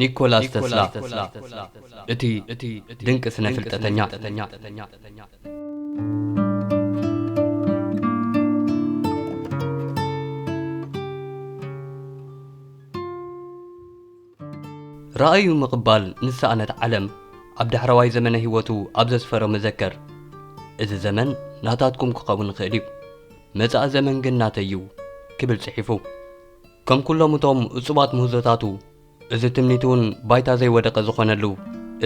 ኒኮላስ ተስላ፣ እቲ ድንቂ ስነ ፍልጠተኛ። ራእዩ ምቕባል ንሰኣነት ዓለም፣ ኣብ ዳሕረዋይ ዘመነ ህይወቱ ኣብ ዘስፈሮ መዘከር፣ "እዚ ዘመን ናታትኩም ክኸውን ይኽእል እዩ፣ መጻኢ ዘመን ግን ናተይ እዩ" ክብል ጽሒፉ። ከም ኩሎም እቶም እጹባት ምህዞታቱ፣ እዚ ትምኒቱ እውን ባይታ ዘይወደቐ ዝኾነሉ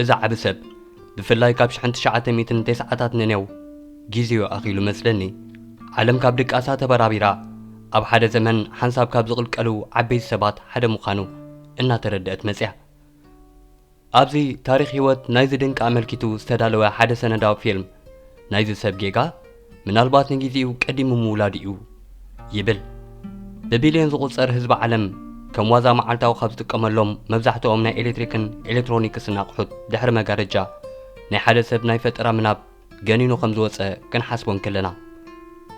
እዚ ዓቢ ሰብ፣ ብፍላይ ካብ ሽሕን ትሽዓተ ሚእትን ተስዓታት ንኔው ግዜኡ ኣኺሉ መስለኒ፣ ዓለም ካብ ድቃሳ ተበራቢራ፣ ኣብ ሓደ ዘመን ሓንሳብ ካብ ዝቕልቀሉ ዓበይቲ ሰባት ሓደ ምዃኑ እናተረድአት መጽያ። ኣብዚ ታሪኽ ህይወት ናይዚ ድንቂ ኣመልኪቱ ዝተዳለወ ሓደ ሰነዳዊ ፊልም፣ ናይዚ ሰብ ጌጋ ምናልባት ንግዜኡ ቀዲሙ ምውላዱ እዩ ይብል። ብቢልዮን ዝቑጸር ህዝቢ ዓለም ከም ዋዛ መዓልታዊ ካብ ዝጥቀመሎም መብዛሕትኦም ናይ ኤሌክትሪክን ኤሌክትሮኒክስን ኣቑሑት ድሕሪ መጋረጃ፣ ናይ ሓደ ሰብ ናይ ፈጠራ ምናብ ገኒኑ ከም ዝወጸ ክንሓስቦ እንከለና፣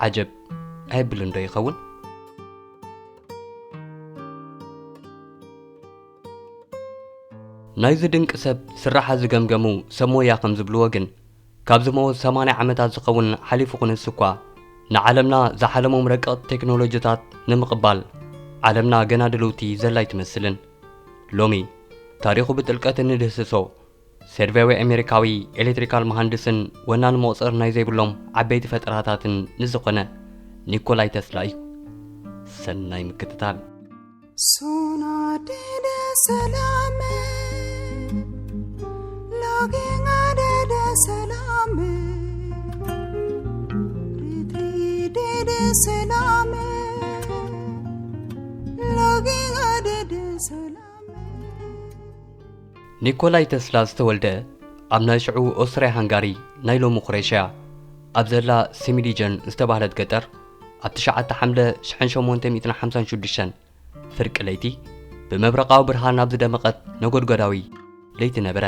ዓጀብ ኣየብልን ዶ ይኸውን? ናይዚ ድንቂ ሰብ ስራሓት ዝገምገሙ ሰብ ሞያ ከም ዝብልዎ ግን፣ ካብ ዝሞት ሰማንያ ዓመታት ዝኸውን ሓሊፉ ክንስ እኳ፣ ንዓለምና ዝሓለሞም ረቀቕቲ ቴክኖሎጂታት ንምቕባል ዓለምና ገና ድልውቲ ዘላ ኣይትመስልን። ሎሚ ታሪኹ ብጥልቀት እንድህስሶ፣ ሰርቢያዊ ኣሜሪካዊ ኤሌክትሪካል መሃንድስን ወናኒ መቑጸር ናይ ዘይብሎም ዓበይቲ ፈጠራታትን ንዝኾነ ኒኮላይ ተስላ እዩ። ሰናይ ምክትታል። Sona dede salame, login adede salame, ritri dede salame, login adede salame. ኒኮላይ ተስላ ዝተወልደ ኣብ ናይ ሽዑ ኦስትርያ ሃንጋሪ፣ ናይ ሎሚ ክሮኤሽያ፣ ኣብ ዘላ ሲሚዲጀን ዝተባህለት ገጠር፣ ኣብ ትሽዓተ ሓምለ ሽሕን ሸሞንተ ሚእትን ሓምሳን ሽዱሽተን ፍርቂ ለይቲ፣ ብመብረቓዊ ብርሃን ኣብ ዝደመቐት ነጎድጓዳዊ ለይቲ ነበረ።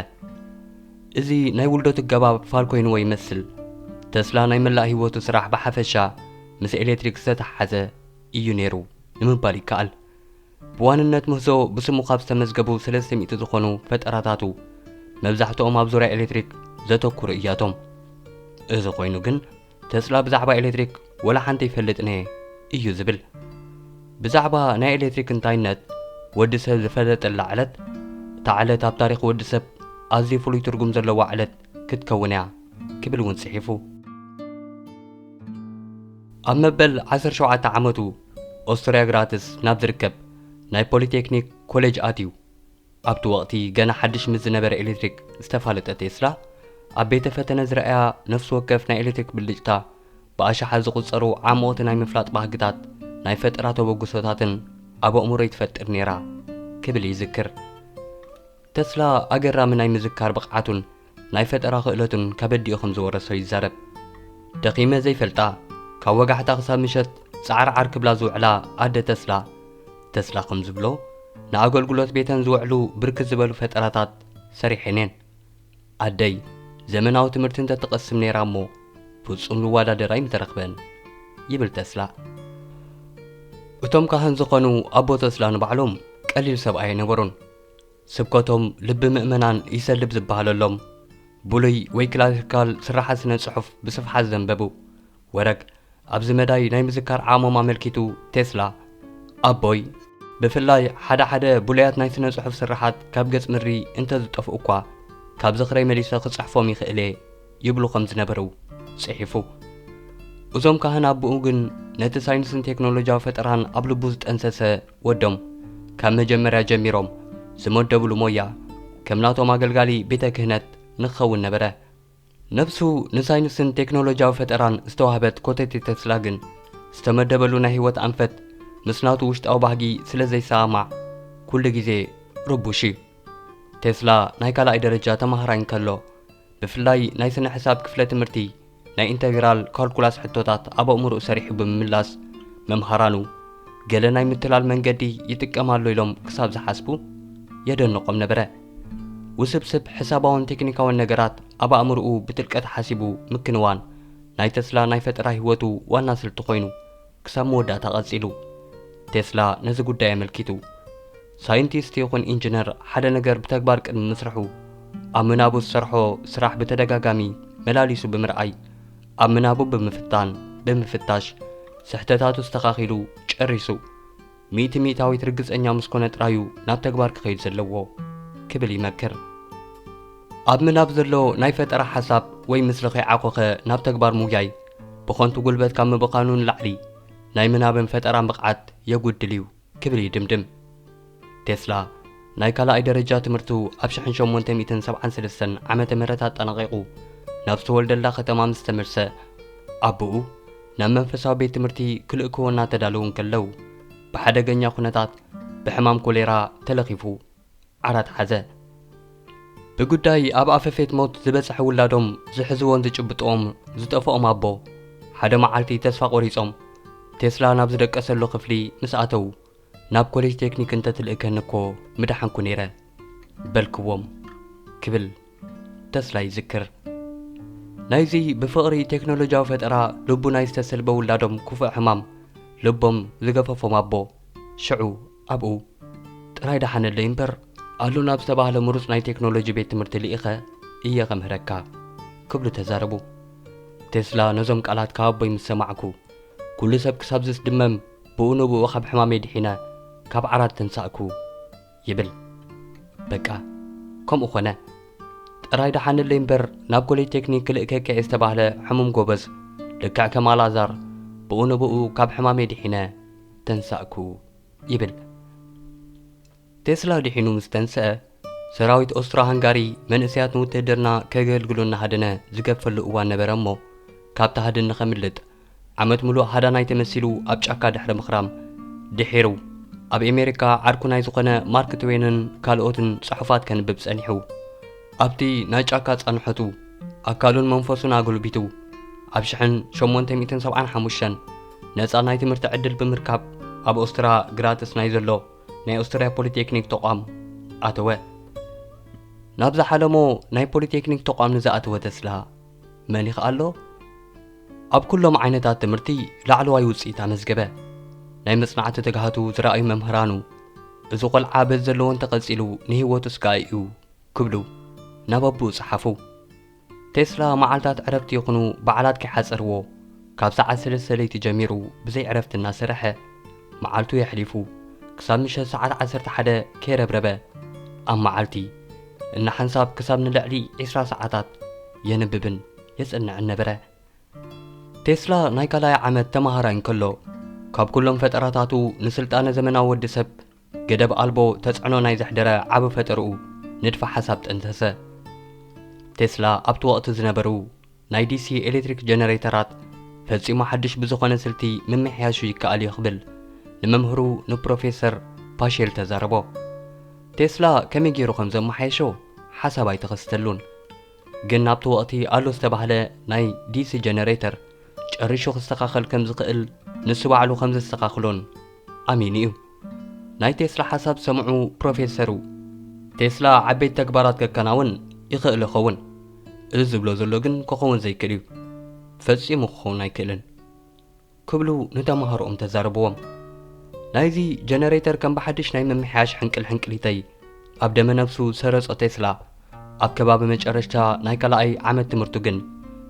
እዚ ናይ ውልደቱ ኣገባብ ፋል ኮይንዎ ይመስል። ተስላ ናይ መላእ ህይወቱ ስራሕ ብሓፈሻ ምስ ኤሌክትሪክ ዝተተሓሓዘ እዩ ነይሩ ንምባል ይከኣል። ብዋንነት ምህዞ ብስሙ ካብ ዝተመዝገቡ ሰለስተ ሚእቲ ዝኾኑ ፈጠራታቱ፣ መብዛሕትኦም ኣብ ዙርያ ኤሌክትሪክ ዘተኩሩ እያቶም። እዚ ኮይኑ ግን፣ ተስላ ብዛዕባ ኤሌክትሪክ ወላ ሓንቲ ይፈልጥን እየ እዩ ዝብል። ብዛዕባ ናይ ኤሌክትሪክ እንታይነት ወዲ ሰብ ዝፈለጠላ ዕለት፣ እታ ዕለት ኣብ ታሪኽ ወዲ ሰብ ኣዝዩ ፍሉይ ትርጉም ዘለዋ ዕለት ክትከውን እያ ክብል እውን ጽሒፉ። ኣብ መበል ዓሰርተ ሸውዓተ ዓመቱ ኦስትርያ ግራትስ ናብ ዝርከብ ናይ ፖሊቴክኒክ ኮሌጅ ኣትዩ። ኣብቲ ወቕቲ ገና ሓድሽ ምስ ዝነበረ ኤሌክትሪክ ዝተፋለጠ ቴስላ፣ ኣብ ቤተ ፈተነ ዝረኣያ ነፍሲ ወከፍ ናይ ኤሌክትሪክ ብልጭታ ብኣሽሓት ዝቑጸሩ ዓሞቕቲ ናይ ምፍላጥ ባህግታት ናይ ፈጠራ ተበግሶታትን ኣብ ኣእምሮይ ትፈጥር ነይራ ክብል ይዝክር። ተስላ ኣገራሚ ናይ ምዝካር ብቕዓቱን ናይ ፈጠራ ክእለቱን ካብ ኣዲኡ ከም ዝወረሶ ይዛረብ። ደኺመ ዘይፈልጣ፣ ካብ ወጋሕታ ክሳብ ምሸት ጻዕርዓር ክብላ ዝውዕላ ኣደ ተስላ፣ ተስላ ከም ዝብሎ፣ ንኣገልግሎት ቤተን ዝውዕሉ ብርክት ዝበሉ ፈጠራታት ሰሪሐን እየን። ኣደይ ዘመናዊ ትምህርቲ እንተትቐስም ነይራ እሞ፣ ፍጹም ዝወዳደር ኣይምተረኽበን፣ ይብል ተስላ። እቶም ካህን ዝኾኑ ኣቦ ተስላ ንባዕሎም ቀሊል ሰብኣይ ኣይነበሩን። ስብከቶም ልቢ ምእመናን ይሰልብ ዝበሃለሎም፣ ብሉይ ወይ ክላሲካል ስርሓት ስነ ጽሑፍ ብስፍሓት ዘንበቡ። ወረግ ኣብዚ መዳይ ናይ ምዝካር ዓቕሞም ኣመልኪቱ ቴስላ፣ ኣቦይ፣ ብፍላይ ሓደ ሓደ ብሉያት ናይ ስነ ጽሑፍ ስርሓት ካብ ገጽ ምድሪ እንተ ዝጠፍኡ እኳ፣ ካብ ዝኽረይ መሊሰ ክጽሕፎም ይኽእል እየ ይብሉ ከም ዝነበሩ ጽሒፉ። እዞም ካህን ኣቦኡ ግን ነቲ ሳይንስን ቴክኖሎጂያዊ ፈጠራን ኣብ ልቡ ዝጠንሰሰ ወዶም፣ ካብ መጀመርያ ጀሚሮም ዝመደብሉ ሞያ ከም ናቶም ኣገልጋሊ ቤተ ክህነት ንክኸውን ነበረ። ነብሱ ንሳይንስን ቴክኖሎጂያዊ ፈጠራን ዝተዋህበት ኮተቴ ተስላ ግን፣ ዝተመደበሉ ናይ ህይወት ኣንፈት ምስ ናቱ ውሽጣዊ ባህጊ ስለ ዘይሰማማዕ፣ ኩሉ ግዜ ርቡሽ እዩ። ቴስላ ናይ ካልኣይ ደረጃ ተማሃራይ እንከሎ፣ ብፍላይ ናይ ስነ ሕሳብ ክፍለ ትምህርቲ ናይ ኢንተግራል ካልኩላስ ሕቶታት ኣብ ኣእምሮኡ ሰሪሑ ብምምላስ፣ መምሃራኑ ገለ ናይ ምትላል መንገዲ ይጥቀም ኣሎ ኢሎም ክሳብ ዝሓስቡ የደንቖም ነበረ። ውስብስብ ሕሳባውን ቴክኒካውን ነገራት ኣብ ኣእምሮኡ ብጥልቀት ሓሲቡ ምክንዋን፣ ናይ ተስላ ናይ ፈጠራ ህይወቱ ዋና ስልቲ ኮይኑ ክሳብ መወዳእታ ቀጺሉ። ቴስላ ነዚ ጉዳይ ኣመልኪቱ፣ ሳይንቲስት ይኹን ኢንጂነር ሓደ ነገር ብተግባር ቅድሚ ምስርሑ፣ ኣብ ምናቡ ዝሰርሖ ስራሕ ብተደጋጋሚ መላሊሱ ብምርኣይ፣ ኣብ ምናቡ ብምፍታን፣ ብምፍታሽ፣ ስሕተታቱ ኣስተኻኺሉ ጨሪሱ፣ ሚእቲ ሚእታዊት ርግጸኛ ምስ ኮነ ጥራዩ ናብ ተግባር ክኸይድ ዘለዎ ክብል ይመክር። ኣብ ምናብ ዘሎ ናይ ፈጠራ ሓሳብ ወይ ምስሊ ከይዓኾኸ ናብ ተግባር ምጉያይ፣ ብኸንቱ ጉልበት ካብ ምብኻኑ ንላዕሊ ናይ ምናብን ፈጠራን ብቕዓት የጉድል እዩ ክብል ይድምድም። ቴስላ ናይ ካልኣይ ደረጃ ትምህርቱ ኣብ ሽሕን ሸሞንተ ሚእትን ሰብዓን ሰለስተን ዓመተ ምህረት ኣጠናቒቑ ናብ ዝተወልደላ ከተማ ምስ ተመልሰ፣ ኣቦኡ ናብ መንፈሳዊ ቤት ትምህርቲ ክልእክዎ እናተዳለዉ እንከለዉ፣ ብሓደገኛ ኩነታት ብሕማም ኮሌራ ተለኺፉ ዓራት ሓዘ። ብጉዳይ ኣብ ኣፈፌት ሞት ዝበጽሐ ውላዶም ዝሕዝዎን ዝጭብጥዎም ዝጠፍኦም ኣቦ፣ ሓደ መዓልቲ ተስፋ ቆሪጾም፣ ቴስላ ናብ ዝደቀሰሉ ክፍሊ ምስ ኣተዉ፣ ናብ ኮሌጅ ቴክኒክ እንተትልእከኒ እኮ ምደሓንኩ ነይረ በልክዎም ክብል ተስላ ይዝክር። ናይዚ ብፍቕሪ ቴክኖሎጂያዊ ፈጠራ ልቡ ናይ ዝተሰልበ ውላዶም ክፉእ ሕማም ልቦም ዝገፈፎም ኣቦ፣ ሽዑ ኣብኡ ጥራይ ደሓነለይ እምበር፣ ኣሎ ናብ ዝተባህለ ምሩጽ ናይ ቴክኖሎጂ ቤት ትምህርቲ ልኢኸ እየ ከምህረካ ክብሉ ተዛረቡ። ቴስላ ነዞም ቃላት ካብ ኣቦይ ምስ ሰማዕኩ፣ ኩሉ ሰብ ክሳብ ዝስድመም ብኡ ንብኡ ካብ ሕማመይ ድሒነ ካብ ዓራት ተንሳእኩ ይብል። በቃ ከምኡ ኾነ። ጥራይ ደሓነለይ እምበር፣ ናብ ኮሌጅ ቴክኒክ ክልእከካ እየ ዝተባህለ ሕሙም ጎበዝ፣ ልክዕ ከም ኣልኣዛር ብኡ ንብኡ ካብ ሕማመይ ድሒነ ተንሳእኩ ይብል። ቴስላ ድሒኑ ምስ ተንስአ፣ ሰራዊት ኦስትሮ ሃንጋሪ መንእሰያት ንውትህድርና ከገልግሉ እናሃደነ ዝገፈሉ እዋን ነበረ እሞ፣ ካብቲ ሃድን ንኸምልጥ ዓመት ምሉእ ሃዳናይ ተመሲሉ ኣብ ጫካ ድሕሪ ምኽራም፣ ድሒሩ ኣብ ኤሜሪካ ዓርኩ ናይ ዝኾነ ማርክ ትዌንን ካልኦትን ጽሑፋት ከንብብ ጸኒሑ። ኣብቲ ናይ ጫካ ጻንሖቱ፣ ኣካሉን መንፈሱን ኣጎልቢቱ፣ ኣብ ሽሕን ሸሞንተ ሚእትን ሰብዓን ሓሙሽተን ነጻ ናይ ትምህርቲ ዕድል ብምርካብ፣ ኣብ ኦስትራ ግራትስ ናይ ዘሎ ናይ ኦስትርያ ፖሊቴክኒክ ተቋም ኣተወ። ናብ ዝሓለሞ ናይ ፖሊቴክኒክ ተቋም ንዝኣተወ ተስላ መን ይኽኣሎ? ኣብ ኩሎም ዓይነታት ትምህርቲ ላዕለዋይ ውጽኢት ኣመዝገበ። ናይ መጽናዕቲ ትግሃቱ ዝረኣዩ መምህራኑ፣ "እዚ ቆልዓ በዚ ዘለዎ እንተቐጺሉ ንህይወቱ ስጋኢ እዩ" ክብሉ ናብ ኣቦኡ ጸሓፉ። ቴስላ መዓልታት ዕረፍቲ ይኹኑ በዓላት ከይሓጸርዎ፣ ካብ ሰዓት ሰለስተ ለይቲ ጀሚሩ ብዘይ ዕረፍቲ እናሰርሐ መዓልቱ የሕሊፉ፣ ክሳብ ምሸት ሰዓት ዓሰርተ ሓደ ከይረብረበ ኣብ መዓልቲ እናሓንሳብ ክሳብ ንልዕሊ ዒስራ ሰዓታት የንብብን የጽንዕን ነበረ። ቴስላ ናይ ካልኣይ ዓመት ተመሃራይ እንከሎ፣ ካብ ኩሎም ፈጠራታቱ ንስልጣነ ዘመናዊ ወዲ ሰብ ገደብ ኣልቦ ተጽዕኖ ናይ ዘሕደረ ዓቢ ፈጠርኡ ንድፈ ሓሳብ ጠንሰሰ። ቴስላ ኣብቲ ወቕቲ ዝነበሩ ናይ ዲሲ ኤሌክትሪክ ጀነሬተራት ፈጺሙ ሓድሽ ብዝኾነ ስልቲ ምምሕያሹ ይከኣል እዩ ክብል ንመምህሩ ንፕሮፌሰር ፓሼል ተዛረቦ። ቴስላ ከመይ ገይሩ ከም ዘመሓየሾ ሓሳብ ኣይተኸስተሉን። ግን ናብቲ ወቕቲ ኣሎ ዝተባህለ ናይ ዲሲ ጀነሬተር ጨሪሹ ክስተኻኸል ከም ዝኽእል ንሱ ባዕሉ ከም ዘስተኻኽሎን ኣሚኑ እዩ። ናይ ቴስላ ሓሳብ ዝሰምዑ ፕሮፌሰሩ፣ "ቴስላ ዓበይቲ ተግባራት ከከናውን ይኽእል ይኸውን፣ እዚ ዝብሎ ዘሎ ግን ክኸውን ዘይክእል እዩ፣ ፈጺሙ ክኸውን ኣይክእልን" ክብሉ ንተማሃሮኦም ተዛረብዎም። ናይዚ ጀነሬተር ከም ብሓድሽ ናይ ምምሕያሽ ሕንቅል ሕንቅሊተይ ኣብ ደመ ነፍሱ ዝሰረጾ ቴስላ፣ ኣብ ከባቢ መጨረሽታ ናይ ካልኣይ ዓመት ትምህርቱ ግን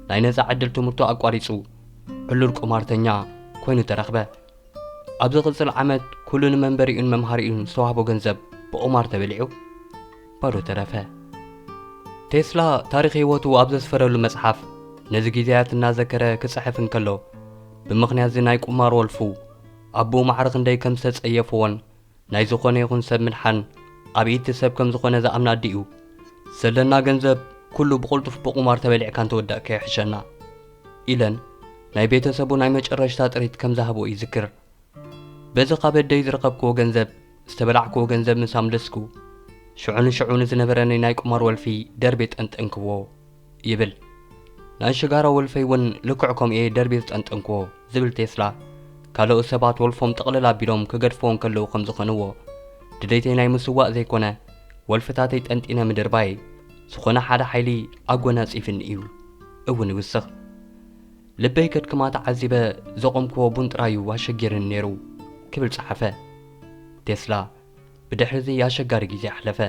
ናይ ነጻ ዕድል ትምህርቱ ኣቋሪጹ ዕሉል ቁማርተኛ ኮይኑ ተረኽበ። ኣብ ዝቕጽል ዓመት ኩሉ ንመንበሪኡን መምሃሪኡን ዝተዋህቦ ገንዘብ ብቑማር ተበሊዑ ባዶ ተረፈ። ቴስላ ታሪኽ ህይወቱ ኣብ ዘስፈረሉ መጽሓፍ ነዚ ግዜያት እናዘከረ ክጽሕፍ እንከሎ፣ ብምኽንያት እዚ ናይ ቁማር ወልፉ ኣቦኡ ማዕረ ክንደይ ከም ዝተጸየፍዎን ናይ ዝኾነ ይኹን ሰብ ምድሓን ኣብ ኢድ እቲ ሰብ ከም ዝኾነ ዝኣምን ኣዲኡ፣ "ዘለና ገንዘብ ኩሉ ብቕልጡፍ ብቑማር ተበሊዕካ እንተወዳእካዮ ይሕሸና" ኢለን ናይ ቤተሰቡ ናይ መጨረሽታ ጥሪት ከም ዝሃብኦ ይዝክር። "በዚ ካብ ኣደይ ዝረኸብክዎ ገንዘብ፣ ዝተበላዕክዎ ገንዘብ ምስ ኣምለስኩ፣ ሽዑ ንሽዑ ንዝነበረኒ ናይ ቁማር ወልፊ ደርቤ ጠንጠንክዎ" ይብል። "ናይ ሽጋራ ወልፈይ እውን ልክዕ ከምኡ እየ ደርቤ ዝጠንጠንክዎ" ዝብል ቴስላ፣ ካልኦት ሰባት ወልፎም ጥቕልል ኣቢሎም ክገድፍዎ እንከለዉ ከም ዝኾንዎ፣ ድሌተይ ናይ ምስዋእ ዘይኮነ፣ ወልፍታተይ ጠንጢነ ምድርባይ ዝኾነ ሓደ ሓይሊ ኣጎናጺፍኒ እዩ እውን ይውስኽ። "ልበይ ከድክማ ተዓዚበ ዘቖምክዎ ቡን ጥራዩ ኣሸጊርኒ ነይሩ" ክብል ጸሓፈ። ቴስላ፣ ብድሕሪ እዚ ኣሸጋሪ ግዜ ኣሕለፈ።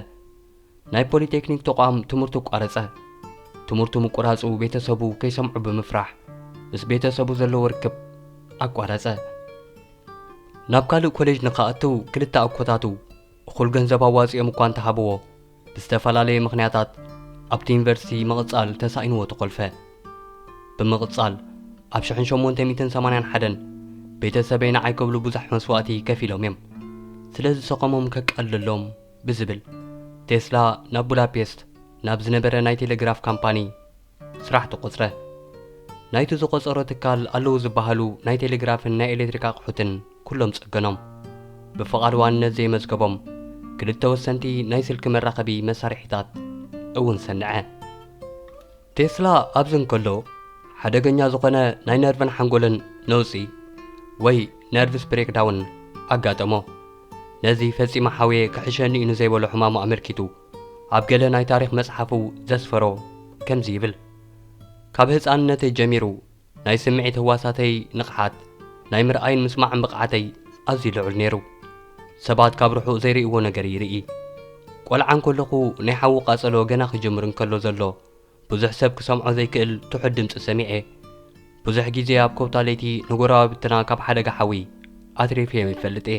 ናይ ፖሊቴክኒክ ተቋም ትምህርቱ ኣቋረጸ። ትምህርቱ ምቁራጹ ቤተሰቡ ከይሰምዑ ብምፍራሕ፣ ምስ ቤተሰቡ ዘለዎ ርክብ ኣቋረጸ። ናብ ካልእ ኮሌጅ ንኽኣቱ ክልተ ኣኮታቱ እኹል ገንዘብ ኣዋጺኦም እኳ እንተሃብዎ፣ ብዝተፈላለየ ምኽንያታት ኣብቲ ዩኒቨርሲቲ ምቕጻል ተሳኢንዎ ተኾልፈ። ብምቕጻል፣ ኣብ ሽሕን ሸሞንተ ሚእትን ሰማንያን ሓደን ቤተሰበይ ንዓይ ክብሉ ብዙሕ መስዋእቲ ከፊሎም እዮም። ስለዚ ሰኸሞም ከቃልለሎም ብዝብል፣ ቴስላ ናብ ቡዳፔስት ናብ ዝነበረ ናይ ቴሌግራፍ ካምፓኒ ስራሕ ተቖጽረ። ናይቲ ዝቖጸሮ ትካል ኣለዉ ዝበሃሉ ናይ ቴሌግራፍን ናይ ኤሌክትሪክ ኣቑሑትን ኩሎም ጸገኖም። ብፍቓድ ዋንነት ዘየመዝገቦም ክልተ ወሰንቲ ናይ ስልኪ መራኸቢ መሳርሒታት እውን ሰንዐ። ቴስላ ኣብዚ እንከሎ፣ ሓደገኛ ዝኾነ ናይ ነርቭን ሓንጎልን ነውጺ ወይ ነርቭስ ብሬክዳውን ኣጋጠሞ። ነዚ ፈጺመ ሓውየ ክሕሸኒ እዩ ንዘይበሎ ሕማሙ ኣመልኪቱ፣ ኣብ ገለ ናይ ታሪኽ መጽሓፉ ዘስፈሮ ከምዚ ይብል፣ ካብ ህጻንነተይ ጀሚሩ ናይ ስምዒት ህዋሳተይ ንቕሓት፣ ናይ ምርኣይን ምስማዕን ብቕዓተይ ኣዝዩ ልዑል ነይሩ። ሰባት ካብ ርሑቕ ዘይርእይዎ ነገር ይርኢ። ቆልዓ እንከለኹ ናይ ሓዊ ቃጸሎ ገና ክጅምር እንከሎ ዘሎ ብዙሕ ሰብ ክሰምዖ ዘይክእል ትሑት ድምጺ ሰሚዐ። ብዙሕ ግዜ ኣብ ከውታ ለይቲ ንጎረባብትና ካብ ሓደጋ ሓዊ ኣትሪፈዮም ይፈልጥ እየ።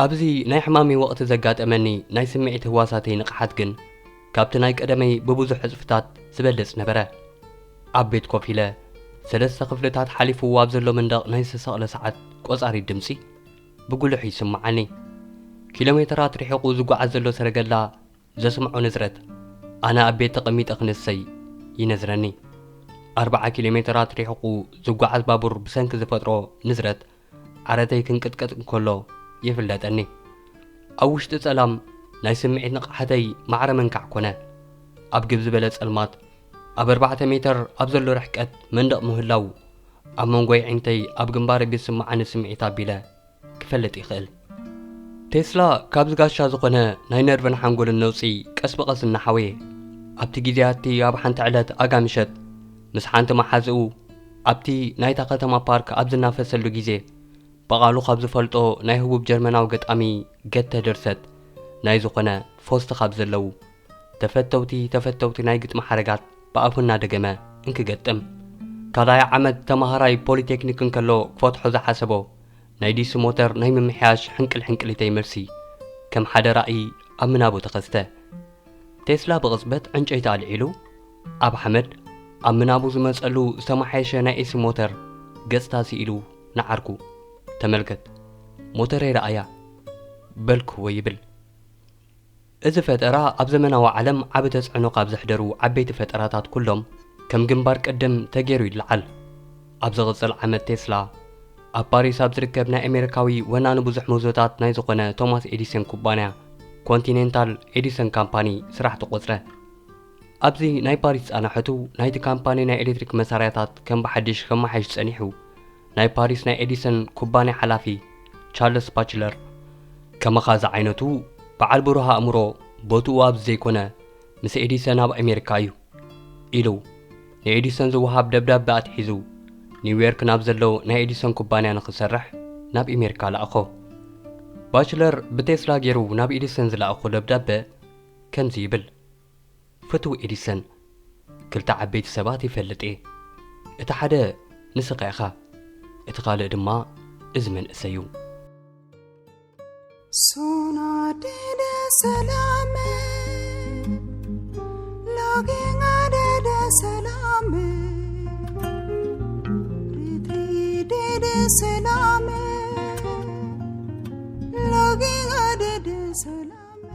ኣብዚ ናይ ሕማመይ ወቕቲ ዘጋጠመኒ ናይ ስምዒት ህዋሳተይ ንቕሓት ግን ካብቲ ናይ ቀደመይ ብብዙሕ ዕጽፍታት ዝበልጽ ነበረ። ኣብ ቤት ኮፍ ኢለ፣ ሰለስተ ክፍልታት ሓሊፉ ኣብ ዘሎ መንደቕ ናይ ዝተሰቕለ ሰዓት ቆጻሪት ድምጺ ብጉልሒ ይስምዓኒ። ኪሎ ሜተራት ርሒቑ ዝጓዓዝ ዘሎ ሰረገላ ዘስምዖ ንዝረት፣ ኣነ ኣብ ቤት ተቐሚጠ ክንሰይ ይነዝረኒ። ኣርብዓ ኪሎ ሜተራት ርሒቑ ዝጓዓዝ ባቡር ብሰንኪ ዝፈጥሮ ንዝረት፣ ዓረተይ ክንቅጥቀጥ እንከሎ ይፍለጠኒ። ኣብ ውሽጢ ጸላም ናይ ስምዒት ንቕሓተይ ማዕረ መንካዕ ኮነ። ኣብ ግብ ዝበለ ጸልማት፣ ኣብ ኣርባዕተ ሜተር ኣብ ዘሎ ርሕቀት መንደቕ ምህላው፣ ኣብ መንጎ ኣዒንተይ ኣብ ግንባረይ ብዝስምዓኒ ስምዒት ኣቢለ ክፈልጥ ይኽእል። ቴስላ ካብዚ ጋሻ ዝኾነ ናይ ነርቭን ሓንጎልን ነውጺ ቀስ ብቐስ እናሓወየ፣ ኣብቲ ግዜያቲ ኣብ ሓንቲ ዕለት ኣጋ ምሸት ምስ ሓንቲ መሓዝኡ ኣብቲ ናይታ ከተማ ፓርክ ኣብ ዝናፈሰሉ ግዜ፣ ብቓሉ ካብ ዝፈልጦ ናይ ህቡብ ጀርመናዊ ገጣሚ ገተ ድርሰት ናይ ዝኾነ ፎስት ካብ ዘለዉ ተፈተውቲ ተፈተውቲ ናይ ግጥሚ ሓረጋት ብኣፉ እናደገመ እንክገጥም፣ ካልኣይ ዓመት ተማሃራይ ፖሊቴክኒክ እንከሎ ክፈትሖ ዝሓሰቦ ናይ ዲሲ ሞተር ናይ ምምሕያሽ ሕንቅል ሕንቅሊተይ መልሲ ከም ሓደ ራእይ ኣብ ምናቡ ተኸስተ። ቴስላ ብቕጽበት ዕንጨይቲ ኣልዒሉ፣ ኣብ ሓመድ ኣብ ምናቡ ዝመጸሉ ዝተመሓየሸ ናይ ኤሲ ሞተር ገጽታ ስኢሉ ንዓርኩ፣ "ተመልከት፣ ሞተረይ ረኣያ" በልክዎ ይብል። እዚ ፈጠራ ኣብ ዘመናዊ ዓለም ዓቢ ተጽዕኖ ካብ ዘሕደሩ ዓበይቲ ፈጠራታት ኩሎም ከም ግንባር ቀደም ተገይሩ ይለዓል። ኣብ ዝቕጽል ዓመት ቴስላ ኣብ ፓሪስ ኣብ ዝርከብ ናይ ኣሜሪካዊ ወናኒ ብዙሕ ምህዞታት ናይ ዝኾነ ቶማስ ኤዲሰን ኩባንያ ኮንቲኔንታል ኤዲሰን ካምፓኒ ስራሕ ተቖጽረ። ኣብዚ ናይ ፓሪስ ጻንሖቱ ናይቲ ካምፓኒ ናይ ኤሌክትሪክ መሳርያታት ከም ብሓድሽ ከመሓይሽ ጸኒሑ፣ ናይ ፓሪስ ናይ ኤዲሰን ኩባንያ ሓላፊ ቻርልስ ባችለር፣ "ከማኻ ዝዓይነቱ በዓል ብሩህ ኣእምሮ ቦትኡ ኣብዚ ዘይኮነ፣ ምስ ኤዲሰን ኣብ ኣሜሪካ እዩ" ኢሉ ንኤዲሰን ዝወሃብ ደብዳበ ኣትሒዙ፣ ኒውዮርክ ናብ ዘሎ ናይ ኤዲሰን ኩባንያ ንኽሰርሕ ናብ ኣሜሪካ ለኣኾ። ባችለር ብቴስላ ገይሩ ናብ ኤዲሰን ዝለኣኾ ደብዳበ ከምዚ ይብል፣ ፍቱው ኤዲሰን፣ ክልተ ዓበይቲ ሰባት ይፈልጥ እየ። እቲ ሓደ ንስኻ ኢኻ፣ እቲ ካልእ ድማ እዚ መንእሰይ እዩ። Sona dede salame, login adede salame, ritri dede salame, login adede salame.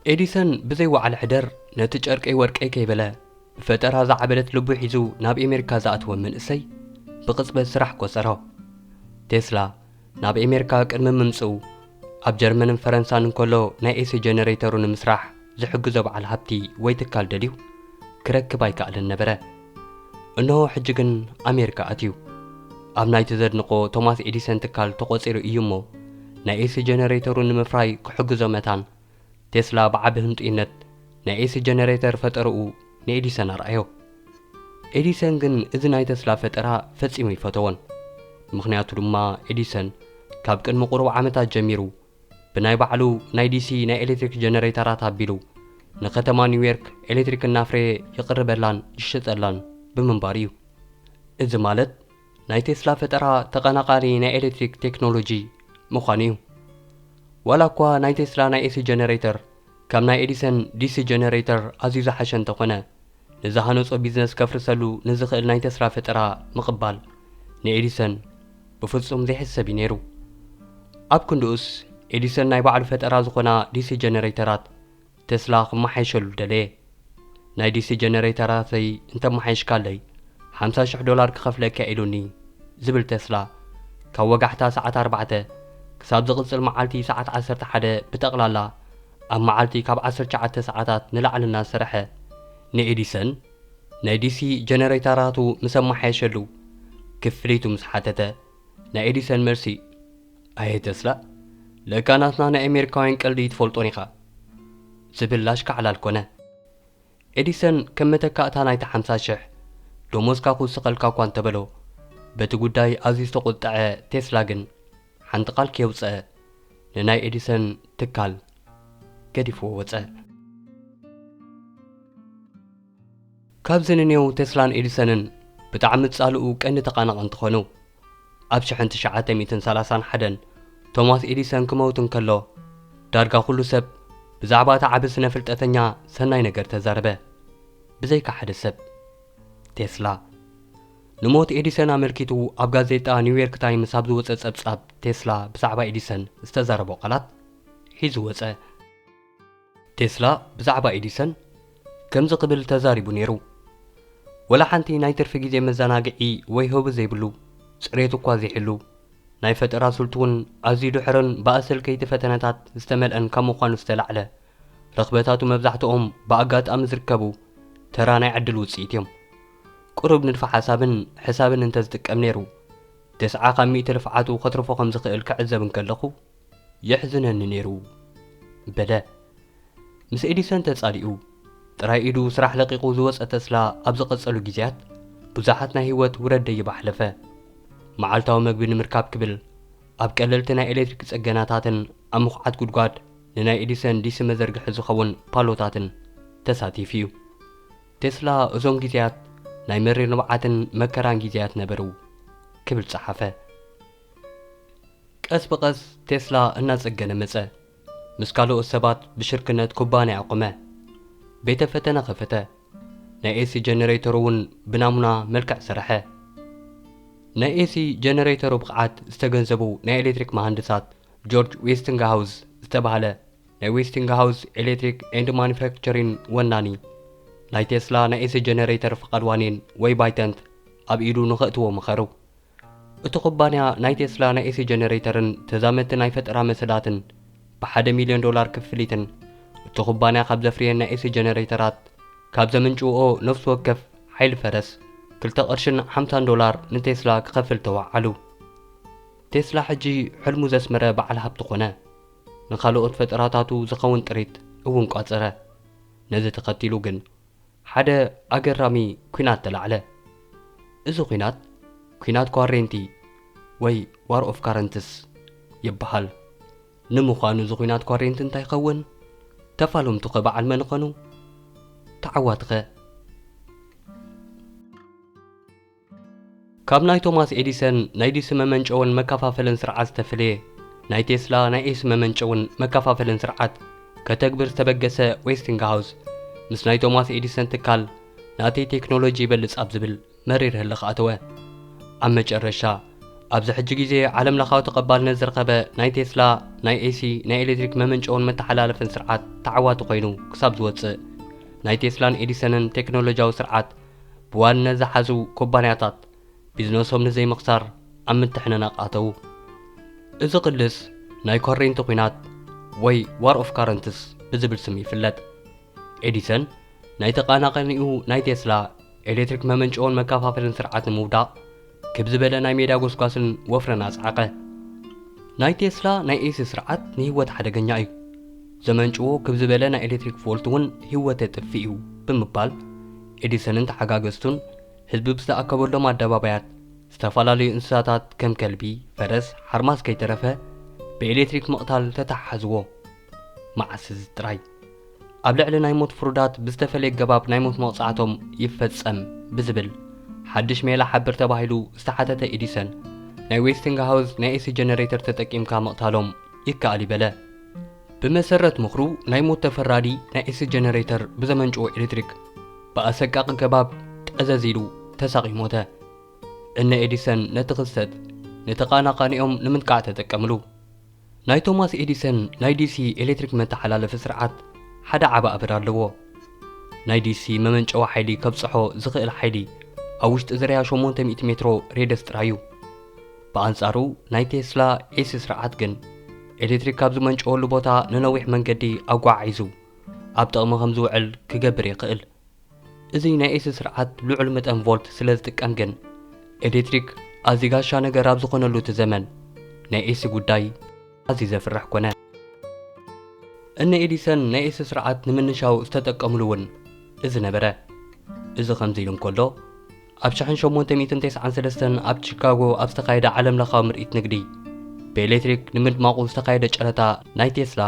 ኤዲሰን ብዘይ ዋዕለ ሕደር ነቲ ጨርቀይ ወርቀይ ከይበለ፣ ብፈጠራ ዝዓበደት ልቡ ሒዙ ናብ ኣሜሪካ ዝኣተወ መንእሰይ ብቕጽበት ስራሕ ቆጸሮ። ቴስላ ናብ ኣሜሪካ ቅድሚ ምምጽኡ፣ ኣብ ጀርመንን ፈረንሳን እንከሎ ናይ ኤሲ ጀነሬተሩ ንምስራሕ ዝሕግዞ በዓል ሃብቲ ወይ ትካል ደልዩ ክረክብ ኣይከኣለን ነበረ። እንሆ ሕጂ ግን ኣሜሪካ ኣትዩ። ኣብ ናይቲ ዘድንቖ ቶማስ ኤዲሰን ትካል ተቖጺሩ እዩ እሞ፣ ናይ ኤሲ ጀነሬተሩ ንምፍራይ ክሕግዞ መታን፣ ቴስላ ብዓቢ ህንጡይነት ናይ ኤሲ ጀነሬተር ፈጠርኡ ንኤዲሰን ኣርኣዮ። ኤዲሰን ግን እዚ ናይ ተስላ ፈጠራ ፈጺሙ ኣይፈተዎን። ምኽንያቱ ድማ ኤዲሰን ካብ ቅድሚ ቁሩብ ዓመታት ጀሚሩ ብናይ ባዕሉ ናይ ዲሲ ናይ ኤሌክትሪክ ጀነሬተራት ኣቢሉ ንከተማ ኒውዮርክ ኤሌክትሪክ እናፍረየ የቕርበላን ይሸጠላን ብምንባሩ እዩ። እዚ ማለት ናይ ቴስላ ፈጠራ ተቐናቓኒ ናይ ኤሌክትሪክ ቴክኖሎጂ ምዃኑ እዩ። ዋላ እኳ ናይ ቴስላ ናይ ኤሲ ጀነሬተር ካብ ናይ ኤዲሰን ዲሲ ጀነሬተር ኣዝዩ ዝሓሸ እንተኾነ፣ ንዝሃነጾ ቢዝነስ ከፍርሰሉ ንዝኽእል ናይ ቴስላ ፈጠራ ምቕባል ንኤዲሰን ብፍጹም ዘይሕሰብ እዩ ነይሩ። ኣብ ክንድኡስ ኤዲሰን ናይ ባዕሉ ፈጠራ ዝኾና ዲሲ ጀነሬተራት ቴስላ ክመሓየሸሉ ደለየ። ናይ ዲሲ ጀነሬተራተይ እንተመሓየሽካለይ ሓምሳ ሽሕ ዶላር ክኸፍለካ ኢሉኒ ዝብል ቴስላ፣ ካብ ወጋሕታ ሰዓት ኣርባዕተ ክሳብ ዝቕጽል መዓልቲ ሰዓት ዓሰርተ ሓደ ብጠቕላላ ኣብ መዓልቲ ካብ ዓሰርተ ትሽዓተ ሰዓታት ንላዕሊ እናሰርሐ ንኤዲሰን ናይ ዲሲ ጀነሬተራቱ ምስ ኣመሓየሸሉ ክፍሊቱ ምስ ሓተተ፣ ናይ ኤዲሰን መልሲ፣ ኣየ ተስላ፣ ለካ ናትና ናይ ኣሜሪካውያን ቀልዲ ኣይትፈልጦን ኢኻ ዝብል ኣሽካዕላል ኮነ። ኤዲሰን ከም መተካእታ ናይቲ ሓምሳ ሽሕ ደሞዝካ ክውስኸልካ እኳ እንተበሎ፣ በቲ ጉዳይ ኣዝዩ ዝተቖጥዐ ቴስላ ግን ሓንቲ ቃል ከየውፀአ ንናይ ኤዲሰን ትካል ገዲፍዎ ወፀ። ካብዚ ንኔው ቴስላን ኤዲሰንን ብጣዕሚ ዝጻልኡ ቀንዲ ተቓናቐንቲ ኾኑ። ኣብ ሽሕን ትሽዓተ ሚእትን ሰላሳን ሓደን ቶማስ ኤዲሰን ክመውት እንከሎ፣ ዳርጋ ኩሉ ሰብ ብዛዕባ እቲ ዓቢ ስነ ፍልጠተኛ ሰናይ ነገር ተዛረበ። ብዘይካ ሓደ ሰብ፣ ቴስላ። ንሞት ኤዲሰን ኣመልኪቱ ኣብ ጋዜጣ ኒውዮርክ ታይምስ ኣብ ዝወጸ ጸብጻብ፣ ቴስላ ብዛዕባ ኤዲሰን ዝተዛረቦ ቃላት ሒዙ ወጸ። ቴስላ ብዛዕባ ኤዲሰን ከምዚ ክብል ተዛሪቡ ነይሩ፣ "ወላ ሓንቲ ናይ ትርፊ ግዜ መዘናግዒ ወይ ሆቢ ዘይብሉ፣ ጽሬት እኳ ዘይሕሉ፣ ናይ ፈጠራ ስልቱ እውን ኣዝዩ ድሑርን ብኣሰልከይቲ ፈተነታት ዝተመልአን ካብ ምዃኑ ዝተላዕለ፣ ረኽበታቱ መብዛሕትኦም ብኣጋጣሚ ዝርከቡ ተራ ናይ ዕድል ውጽኢት እዮም። ቁሩብ ንድፈ ሓሳብን ሕሳብን እንተዝጥቀም ነይሩ፣ ተስዓ ካብ ሚእቲ ልፍዓቱ ከትርፎ ከም ዝኽእል ክዕዘብ እንከለኹ፣ የሕዝነኒ ነይሩ" በለ። ምስ ኤዲሰን ተጻሊኡ፣ ጥራይ ኢዱ ስራሕ ለቂቑ ዝወጸ ተስላ ኣብ ዝቐጸሉ ግዜያት ብዙሓት ናይ ህይወት ውረድ ደይብ ኣሕለፈ። መዓልታዊ መግቢ ንምርካብ ክብል ኣብ ቀለልቲ ናይ ኤሌክትሪክ ጽገናታትን ኣብ ምኹዓት ጉድጓድ ንናይ ኤዲሰን ዲሲ መዘርግሒ ዝኸውን ፓሎታትን ተሳቲፉ እዩ። ቴስላ፣ "እዞም ግዜያት ናይ መሪር ንብዓትን መከራን ግዜያት ነበሩ" ክብል ጸሓፈ። ቀስ ብቐስ ቴስላ እናጸገነ መጸ። ምስ ካልኦት ሰባት ብሽርክነት ኩባንያ ኣቆመ። ቤተ ፈተነ ከፈተ። ናይ ኤሲ ጀነሬተሩ እውን ብናሙና መልክዕ ሰረሐ። ናይ ኤሲ ጀነሬተሩ ብቕዓት ዝተገንዘቡ ናይ ኤሌክትሪክ መሃንድሳት ጆርጅ ዌስቲንግሃውዝ ዝተባህለ ናይ ዌስቲንግሃውዝ ኤሌክትሪክ ኤንድ ማኑፋክቸሪን ወናኒ፣ ናይ ቴስላ ናይ ኤሲ ጀነሬተር ፍቓድ ዋኒን ወይ ባይተንት ኣብ ኢዱ ንኸእትዎ መኸሩ። እቲ ኩባንያ ናይ ቴስላ ናይ ኤሲ ጀነሬተርን ተዛመድቲ ናይ ፈጠራ መሰላትን ብሓደ ሚልዮን ዶላር ክፍሊትን፣ እቲ ኩባንያ ካብ ዘፍርየን ናይ ኤሲ ጀነሬተራት ካብ ዘምንጭውኦ ነፍሲ ወከፍ ሓይሊ ፈረስ ክልተ ቅርሽን ሓምሳን ዶላር ንቴስላ ክኸፍል ተዋዓሉ። ቴስላ ሕጂ ሕልሙ ዘስመረ በዓል ሃብቲ ኮነ። ንኻልኦት ፈጠራታቱ ዝኸውን ጥሪት እውን ቋጸረ። ነዚ ተኸቲሉ ግን ሓደ ኣገራሚ ኲናት ተላዕለ። እዚ ኲናት፣ ኲናት ኳሬንቲ ወይ ዋር ኦፍ ካረንትስ ይበሃል። ንምዃኑ እዚ ኲናት ኳሬንቲ እንታይ ይኸውን? ተፋለምቱኸ በዓል መን ይኾኑ? ተዓዋትኸ? ካብ ናይ ቶማስ ኤዲሰን ናይ ዲሲ መመንጨውን መከፋፈልን ስርዓት ዝተፈለየ፣ ናይ ቴስላ ናይ ኤሲ መመንጨውን መከፋፈልን ስርዓት ከተግብር ዝተበገሰ ዌስቲንግሃውስ፣ ምስ ናይ ቶማስ ኤዲሰን ትካል ናተይ ቴክኖሎጂ ይበልጽ ኣብ ዝብል መሪር ህልኽ ኣተወ። ኣብ መጨረሻ፣ ኣብዚ ሕጂ ግዜ ዓለም ለኻዊ ተቐባልነት ዝረኸበ ናይ ቴስላ ናይ ኤሲ ናይ ኤሌክትሪክ መመንጨውን መተሓላለፍን ስርዓት ተዓዋቲ ኮይኑ ክሳብ ዝወጽእ፣ ናይ ቴስላን ኤዲሰንን ቴክኖሎጂያዊ ስርዓት ብዋንነት ዝሓዙ ኩባንያታት ቢዝነሶም ንዘይምኽሳር ኣብ ምትሕንናቕ ኣተዉ። እዚ ቅልስ ናይ ኮሬንቲ ኲናት ወይ ዋር ኦፍ ካረንትስ ብዝብል ስም ይፍለጥ። ኤዲሰን ናይ ተቓናቐኒኡ ናይ ቴስላ ኤሌክትሪክ መመንጨውን መከፋፈልን ስርዓት ንምውዳቕ ክብ ዝበለ ናይ ሜዳ ጎስጓስን ወፍርን ኣጽዓቐ። ናይ ቴስላ ናይ ኤሲ ስርዓት ንህይወት ሓደገኛ እዩ። ዘመንጭዎ ክብ ዝበለ ናይ ኤሌክትሪክ ቮልት እውን ህይወት የጥፍእ እዩ ብምባል ኤዲሰንን ተሓጋገዝቱን ህዝቢ ብዝተኣከበሎም ኣደባባያት ዝተፈላለዩ እንስሳታት ከም ከልቢ፣ ፈረስ፣ ሓርማዝ ከይተረፈ ብኤሌክትሪክ ምቕታል ተተሓሓዝዎ። መዓስ እዚ ጥራይ ኣብ ልዕሊ ናይ ሞት ፍሩዳት ብዝተፈለየ ኣገባብ ናይ ሞት መቕጻዕቶም ይፈጸም ብዝብል ሓድሽ ሜላ ሓብር ተባሂሉ ዝተሓተተ ኤዲሰን፣ ናይ ዌስቲንግሃውዝ ናይ ኤሲ ጀነሬተር ተጠቂምካ ምቕታሎም ይከኣል ይበለ። ብመሰረት ምኽሩ ናይ ሞት ተፈራዲ ናይ ኤሲ ጀነሬተር ብዘመንጭዎ ኤሌክትሪክ ብኣሰቃቂ ኣገባብ ጠዘዝ ኢሉ ተሳቒ ሞተ። እነ ኤዲሰን ነቲ ክስተት ንተቓናቓኒኦም ንምጥቃዕ ተጠቀምሉ። ናይ ቶማስ ኤዲሰን ናይ ዲሲ ኤሌክትሪክ መተሓላለፊ ስርዓት ሓደ ዓቢ ኣበር ኣለዎ። ናይ ዲሲ መመንጨዊ ሓይሊ ከብጽሖ ዝኽእል ሓይሊ ኣብ ውሽጢ ዝርያ ሸሞንተ ሚእቲ ሜትሮ ሬድየስ ጥራይ እዩ። ብኣንጻሩ ናይ ቴስላ ኤሲ ስርዓት ግን ኤሌክትሪክ ካብ ዝመንጨወሉ ቦታ ንነዊሕ መንገዲ ኣጓዓዒዙ ኣብ ጥቕሚ ከም ዝውዕል ክገብር ይኽእል። እዚ ናይ ኤሲ ስርዓት ልዑል መጠን ቮልት ስለ ዝጥቀም ግን ኤሌክትሪክ ኣዝዩ ጋሻ ነገር ኣብ ዝኾነሉ እቲ ዘመን ናይ ኤሲ ጉዳይ ኣዝዩ ዘፍርሕ ኮነ። እነ ኤዲሰን ናይ ኤሲ ስርዓት ንምንሻው ዝተጠቀምሉ እውን እዚ ነበረ። እዚ ከምዚ ኢሉ እንከሎ ኣብ ሽሕን ሸሞንተ ሚእትን ተስዓን ሰለስተን ኣብ ቺካጎ ኣብ ዝተኻየደ ዓለም ለኻዊ ምርኢት ንግዲ ብኤሌክትሪክ ንምድማቑ ዝተኻየደ ጨረታ ናይ ቴስላ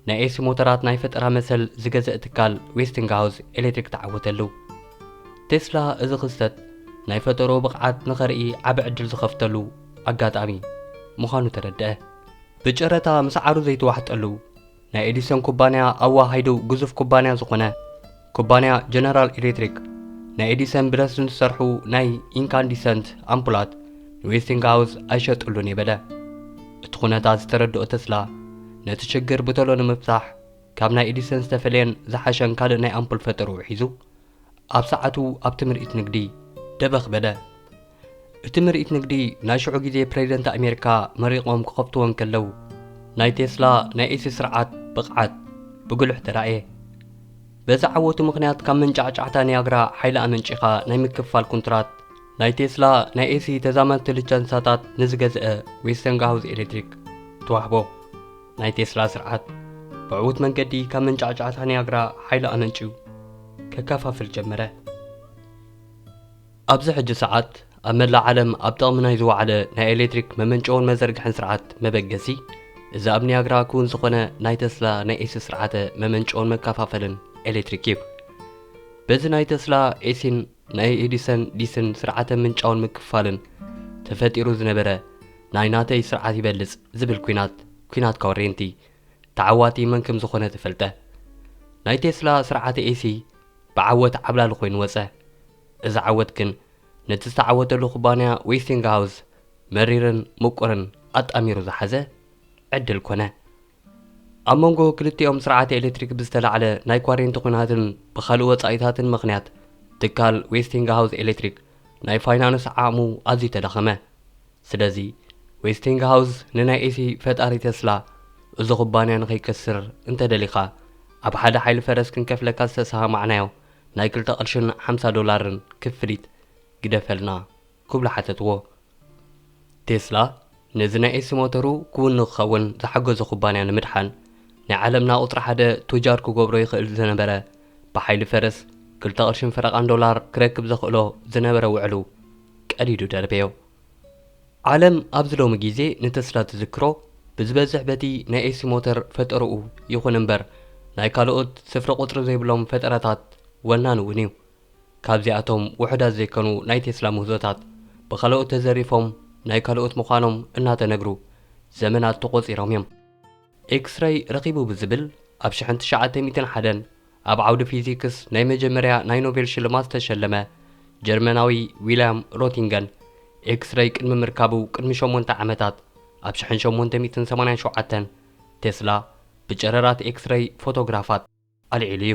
ናይ ኤሲ ሞተራት ናይ ፈጠራ መሰል ዝገዝእ ትካል ዌስቲንግሃውስ ኤሌክትሪክ ተዓወተሉ። ቴስላ እዚ ክስተት ናይ ፈጠሮ ብቕዓት ንኸርኢ ዓቢ ዕድል ዝኸፍተሉ ኣጋጣሚ ምዃኑ ተረድአ። ብጨረታ ምስ ዓሩ ዘይተዋሕጠሉ ናይ ኤዲሰን ኩባንያ ኣዋሃይዱ ግዙፍ ኩባንያ ዝኾነ ኩባንያ ጀነራል ኤሌክትሪክ ናይ ኤዲሰን ብረስን ዝሰርሑ ናይ ኢንካንዲሰንት ኣምፑላት ንዌስቲንግሃውስ ኣይሸጥሉን የበለ። እቲ ኩነታት ዝተረድኦ ተስላ ነቲ ሽግር ብቶሎ ንምፍታሕ ካብ ናይ ኤዲሰን ዝተፈለየን ዝሓሸን ካልእ ናይ ኣምፑል ፈጠሩ ሒዙ ኣብ ሰዓቱ ኣብቲ ምርኢት ንግዲ ደበኽ በለ። እቲ ምርኢት ንግዲ ናይ ሽዑ ግዜ ፕሬዚደንት ኣሜሪካ መሪቖም ክኸፍትዎ እንከለዉ ናይ ቴስላ ናይ ኤሲ ስርዓት ብቕዓት ብጉልሕ ተራእየ። በዚ ዓወቱ ምኽንያት ካብ መንጫዕጫዕታ ኒያግራ ሓይሊ ኣመንጪኻ ናይ ምክፍፋል ኩንትራት ናይ ቴስላ ናይ ኤሲ ተዛመድቲ ሊቸንሳታት ንዝገዝአ ዌስቲንግሃውስ ኤሌክትሪክ ተዋህቦ። ናይ ቴስላ ስርዓት ብዕዉት መንገዲ ካብ መንጫዕጫዕታ ኒያግራ ሓይሊ ኣመንጭዩ ከከፋፍል ጀመረ። ኣብዚ ሕጂ ሰዓት ኣብ መላእ ዓለም ኣብ ጥቕሚ ናይ ዝወዓለ ናይ ኤሌክትሪክ መመንጨውን መዘርግሕን ስርዓት መበገሲ፣ እዚ ኣብ ኒያግራ ክውን ዝኾነ ናይ ተስላ ናይ ኤሲ ስርዓተ መመንጨውን መከፋፈልን ኤሌክትሪክ እዩ። በዚ ናይ ተስላ ኤሲን ናይ ኤዲሰን ዲስን ስርዓተ ምንጫውን ምክፋልን ተፈጢሩ ዝነበረ ናይ ናተይ ስርዓት ይበልጽ ዝብል ኲናት፣ ኲናት ኮሬንቲ ተዓዋቲ መን ከም ዝኾነ ተፈልጠ። ናይ ቴስላ ስርዓተ ኤሲ ብዓወት ዓብላሊ ኮይኑ ወጸ። እዚ ዓወት ግን ነቲ ዝተዓወተሉ ኩባንያ ዌስቲንግሃውስ መሪርን ምቁርን ኣጣሚሩ ዝሓዘ ዕድል ኮነ። ኣብ መንጎ ክልቲኦም ስርዓተ ኤሌክትሪክ ብዝተላዕለ ናይ ኳሬንቲ ኲናትን ብኻልእ ወጻኢታትን ምኽንያት ትካል ዌስቲንግሃውስ ኤሌክትሪክ ናይ ፋይናንስ ዓቕሙ ኣዝዩ ተዳኸመ። ስለዚ ዌስቲንግሃውስ ንናይ ኤሲ ፈጣሪ ቴስላ፣ እዚ ኩባንያ ንኸይከስር እንተደሊኻ ኣብ ሓደ ሓይሊ ፈረስ ክንከፍለካ ዝተሰማማዕናዮ ናይ ክልተ ቅርሽን ሓምሳ ዶላርን ክፍሊት ግደፈልና ክብሉ ሓተትዎ። ቴስላ ነዚ ናይ ኤሲ ሞተሩ ክውን ንክኸውን ዝሓገዞ ኩባንያ ንምድሓን ናይ ዓለምና ቁጽሪ ሓደ ቱጃር ክገብሮ ይኽእል ዝነበረ ብሓይሊ ፈረስ ክልተ ቅርሽን ፈረቓን ዶላር ክረክብ ዘኽእሎ ዝነበረ ውዕሉ ቀዲዱ ደርበዮ። ዓለም ኣብዚ ሎሚ ግዜ ንተስላ ትዝክሮ ብዝበዝሕ በቲ ናይ ኤሲ ሞተር ፈጠርኡ ይኹን እምበር ናይ ካልኦት ስፍሪ ቁጽሪ ዘይብሎም ፈጠራታት ወናኒ እውን እዩ። ካብዚኣቶም ውሑዳት ዘይኮኑ ናይ ቴስላ ምህዞታት ብኻልኦት ተዘሪፎም ናይ ካልኦት ምዃኖም እናተነግሩ ዘመናት ተቖጺሮም እዮም። ኤክስረይ ረኺቡ ብዝብል ኣብ ሽሕን ትሽዓተ ሚእትን ሓደን ኣብ ዓውዲ ፊዚክስ ናይ መጀመርያ ናይ ኖቤል ሽልማት ዝተሸለመ ጀርመናዊ ዊልያም ሮቲንገን ኤክስረይ ቅድሚ ምርካቡ ቅድሚ ሸሞንተ ዓመታት ኣብ ሽሕን ሸሞንተ ሚእትን ሰማንያን ሸውዓተን ቴስላ ብጨረራት ኤክስረይ ፎቶግራፋት ኣልዒሉ እዩ።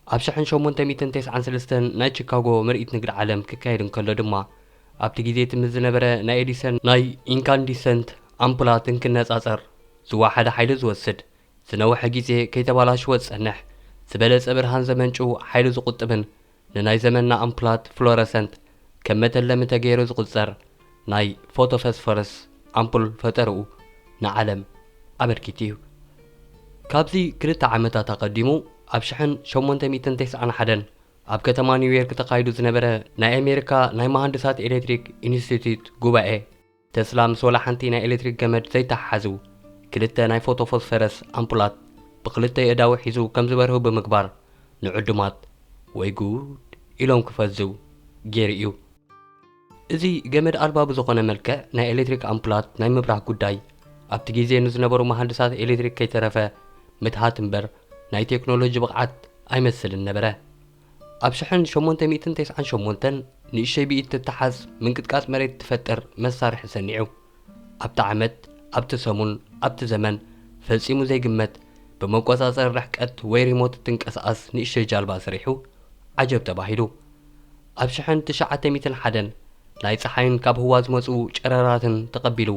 ኣብ ሽሕን ሸሞንተ ሚእትን ተስዓን ሰለስተን ናይ ቺካጎ ምርኢት ንግዲ ዓለም ክካየድ እንከሎ ድማ ኣብቲ ግዜ እቲ ምስ ዝነበረ ናይ ኤዲሰን ናይ ኢንካንዲሰንት ኣምፑላት እንክነጻጸር ዝወሓደ ሓይሊ ዝወስድ ዝነውሐ ግዜ ከይተባላሽወ ዝጸንሕ ዝበለጸ ብርሃን ዘመንጩ ሓይሊ ዝቑጥብን ንናይ ዘመንና ኣምፑላት ፍሎረሰንት ከም መተለሚ ተገይሩ ዝቑጸር ናይ ፎቶፈስፈረስ ኣምፑል ፈጠርኡ ንዓለም ኣበርኪቱ እዩ። ካብዚ ክልተ ዓመታት ኣቐዲሙ ኣብ ሽሕን ሸሞንተ ሚእትን ተስዓን ሓደን ኣብ ከተማ ኒውዮርክ ተኻይዱ ዝነበረ ናይ ኣሜሪካ ናይ መሃንድሳት ኤሌክትሪክ ኢንስቲትዩት ጉባኤ፣ ተስላ ምስ ወላ ሓንቲ ናይ ኤሌክትሪክ ገመድ ዘይተሓሓዙ ክልተ ናይ ፎቶፎስፈረስ ኣምፑላት ብክልተ የእዳዉ ሒዙ ከም ዝበርሁ ብምግባር፣ ንዕዱማት ወይ ጉድ ኢሎም ክፈዝው ገይሩ እዩ። እዚ ገመድ ኣልባ ብዝኾነ መልክዕ ናይ ኤሌክትሪክ ኣምፑላት ናይ ምብራህ ጉዳይ፣ ኣብቲ ግዜ ንዝነበሩ መሃንድሳት ኤሌክትሪክ ከይተረፈ ምትሃት እምበር ናይ ቴክኖሎጂ ብቕዓት ኣይመስልን ነበረ። ኣብ ሽሕን ሸሞንተ ሚእትን ተስዓን ሸሞንተን ንእሽተይ ብኢድ ትተሓዝ ምንቅጥቃጥ መሬት ትፈጥር መሳርሒ ሰኒዑ። ኣብቲ ዓመት፣ ኣብቲ ሰሙን፣ ኣብቲ ዘመን ፈጺሙ ዘይግመት ብመቆጻጸሪ ርሕቀት ወይ ሪሞት እትንቀሳቐስ ንእሽተይ ጃልባ ሰሪሑ ዓጀብ ተባሂሉ። ኣብ ሽሕን ትሽዓተ ሚእትን ሓደን ናይ ጸሓይን ካብ ህዋ ዝመጽኡ ጨረራትን ተቐቢሉ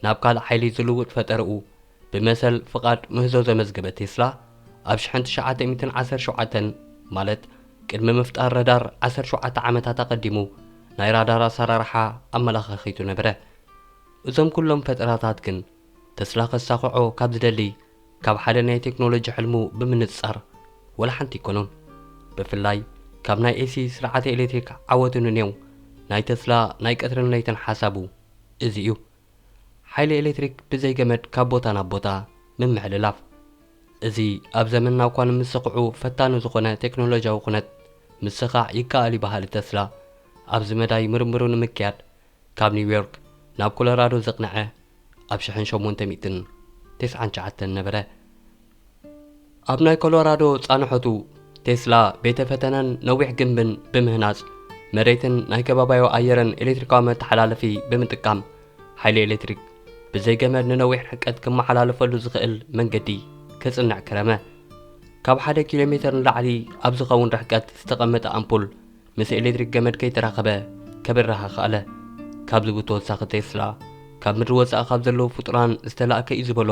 ናብ ካልእ ሓይሊ ዝልውጥ ፈጠረኡ ብመሰል ፍቓድ ምህዞ ዘመዝገበ ቴስላ፣ ኣብ ሽሕን ትሽዓተ ሚእትን ዓሰርተ ሸውዓተን ማለት ቅድሚ ምፍጣር ረዳር ዓሰርተ ሸውዓተ ዓመታት ኣቐዲሙ ናይ ራዳር ኣሰራርሓ ኣመላኻኺቱ ነበረ። እዞም ኩሎም ፈጠራታት ግን ተስላ ከሳኽዖ ካብ ዝደሊ ካብ ሓደ ናይ ቴክኖሎጂ ሕልሙ ብምንጽጻር ወላ ሓንቲ ኣይኮኑን። ብፍላይ ካብ ናይ ኤሲ ስርዓተ ኤሌክትሪክ ዓወቱ ንኔው ናይ ተስላ ናይ ቀትርን ለይትን ሓሳቡ እዚ እዩ። ሓይሊ ኤሌክትሪክ ብዘይ ገመድ ካብ ቦታ ናብ ቦታ ምምሕልላፍ። እዚ ኣብ ዘመንና እኳ ንምስኽዑ ፈታኒ ዝኾነ ቴክኖሎጂያዊ ኩነት ምስኻዕ ይከኣል እዩ በሃሊ ተስላ፣ ኣብዚ መዳይ ምርምሩ ንምክያድ ካብ ኒውዮርክ ናብ ኮሎራዶ ዘቕንዐ ኣብ ሽሕን ሸሞንተ ሚእትን ተስዓን ትሽዓተን ነበረ። ኣብ ናይ ኮሎራዶ ጻንሖቱ፣ ቴስላ ቤተ ፈተነን ነዊሕ ግንብን ብምህናጽ፣ መሬትን ናይ ከባባዊ ኣየርን ኤሌክትሪካዊ መተሓላለፊ ብምጥቃም፣ ሓይሊ ኤሌክትሪክ ብዘይ ገመድ ንነዊሕ ርሕቀት ክመሓላለፈሉ ዝኽእል መንገዲ ከጽንዕ ከረመ። ካብ ሓደ ኪሎ ሜተር ንላዕሊ ኣብ ዝኸውን ርሕቀት ዝተቐመጠ ኣምፑል ምስ ኤሌክትሪክ ገመድ ከይተራኸበ ከብርሃ ከኣለ። ካብዚ ብተወሳኺ ቴስላ፣ ካብ ምድሪ ወጻኢ ካብ ዘለዉ ፍጡራን ዝተላእከ እዩ ዝበሎ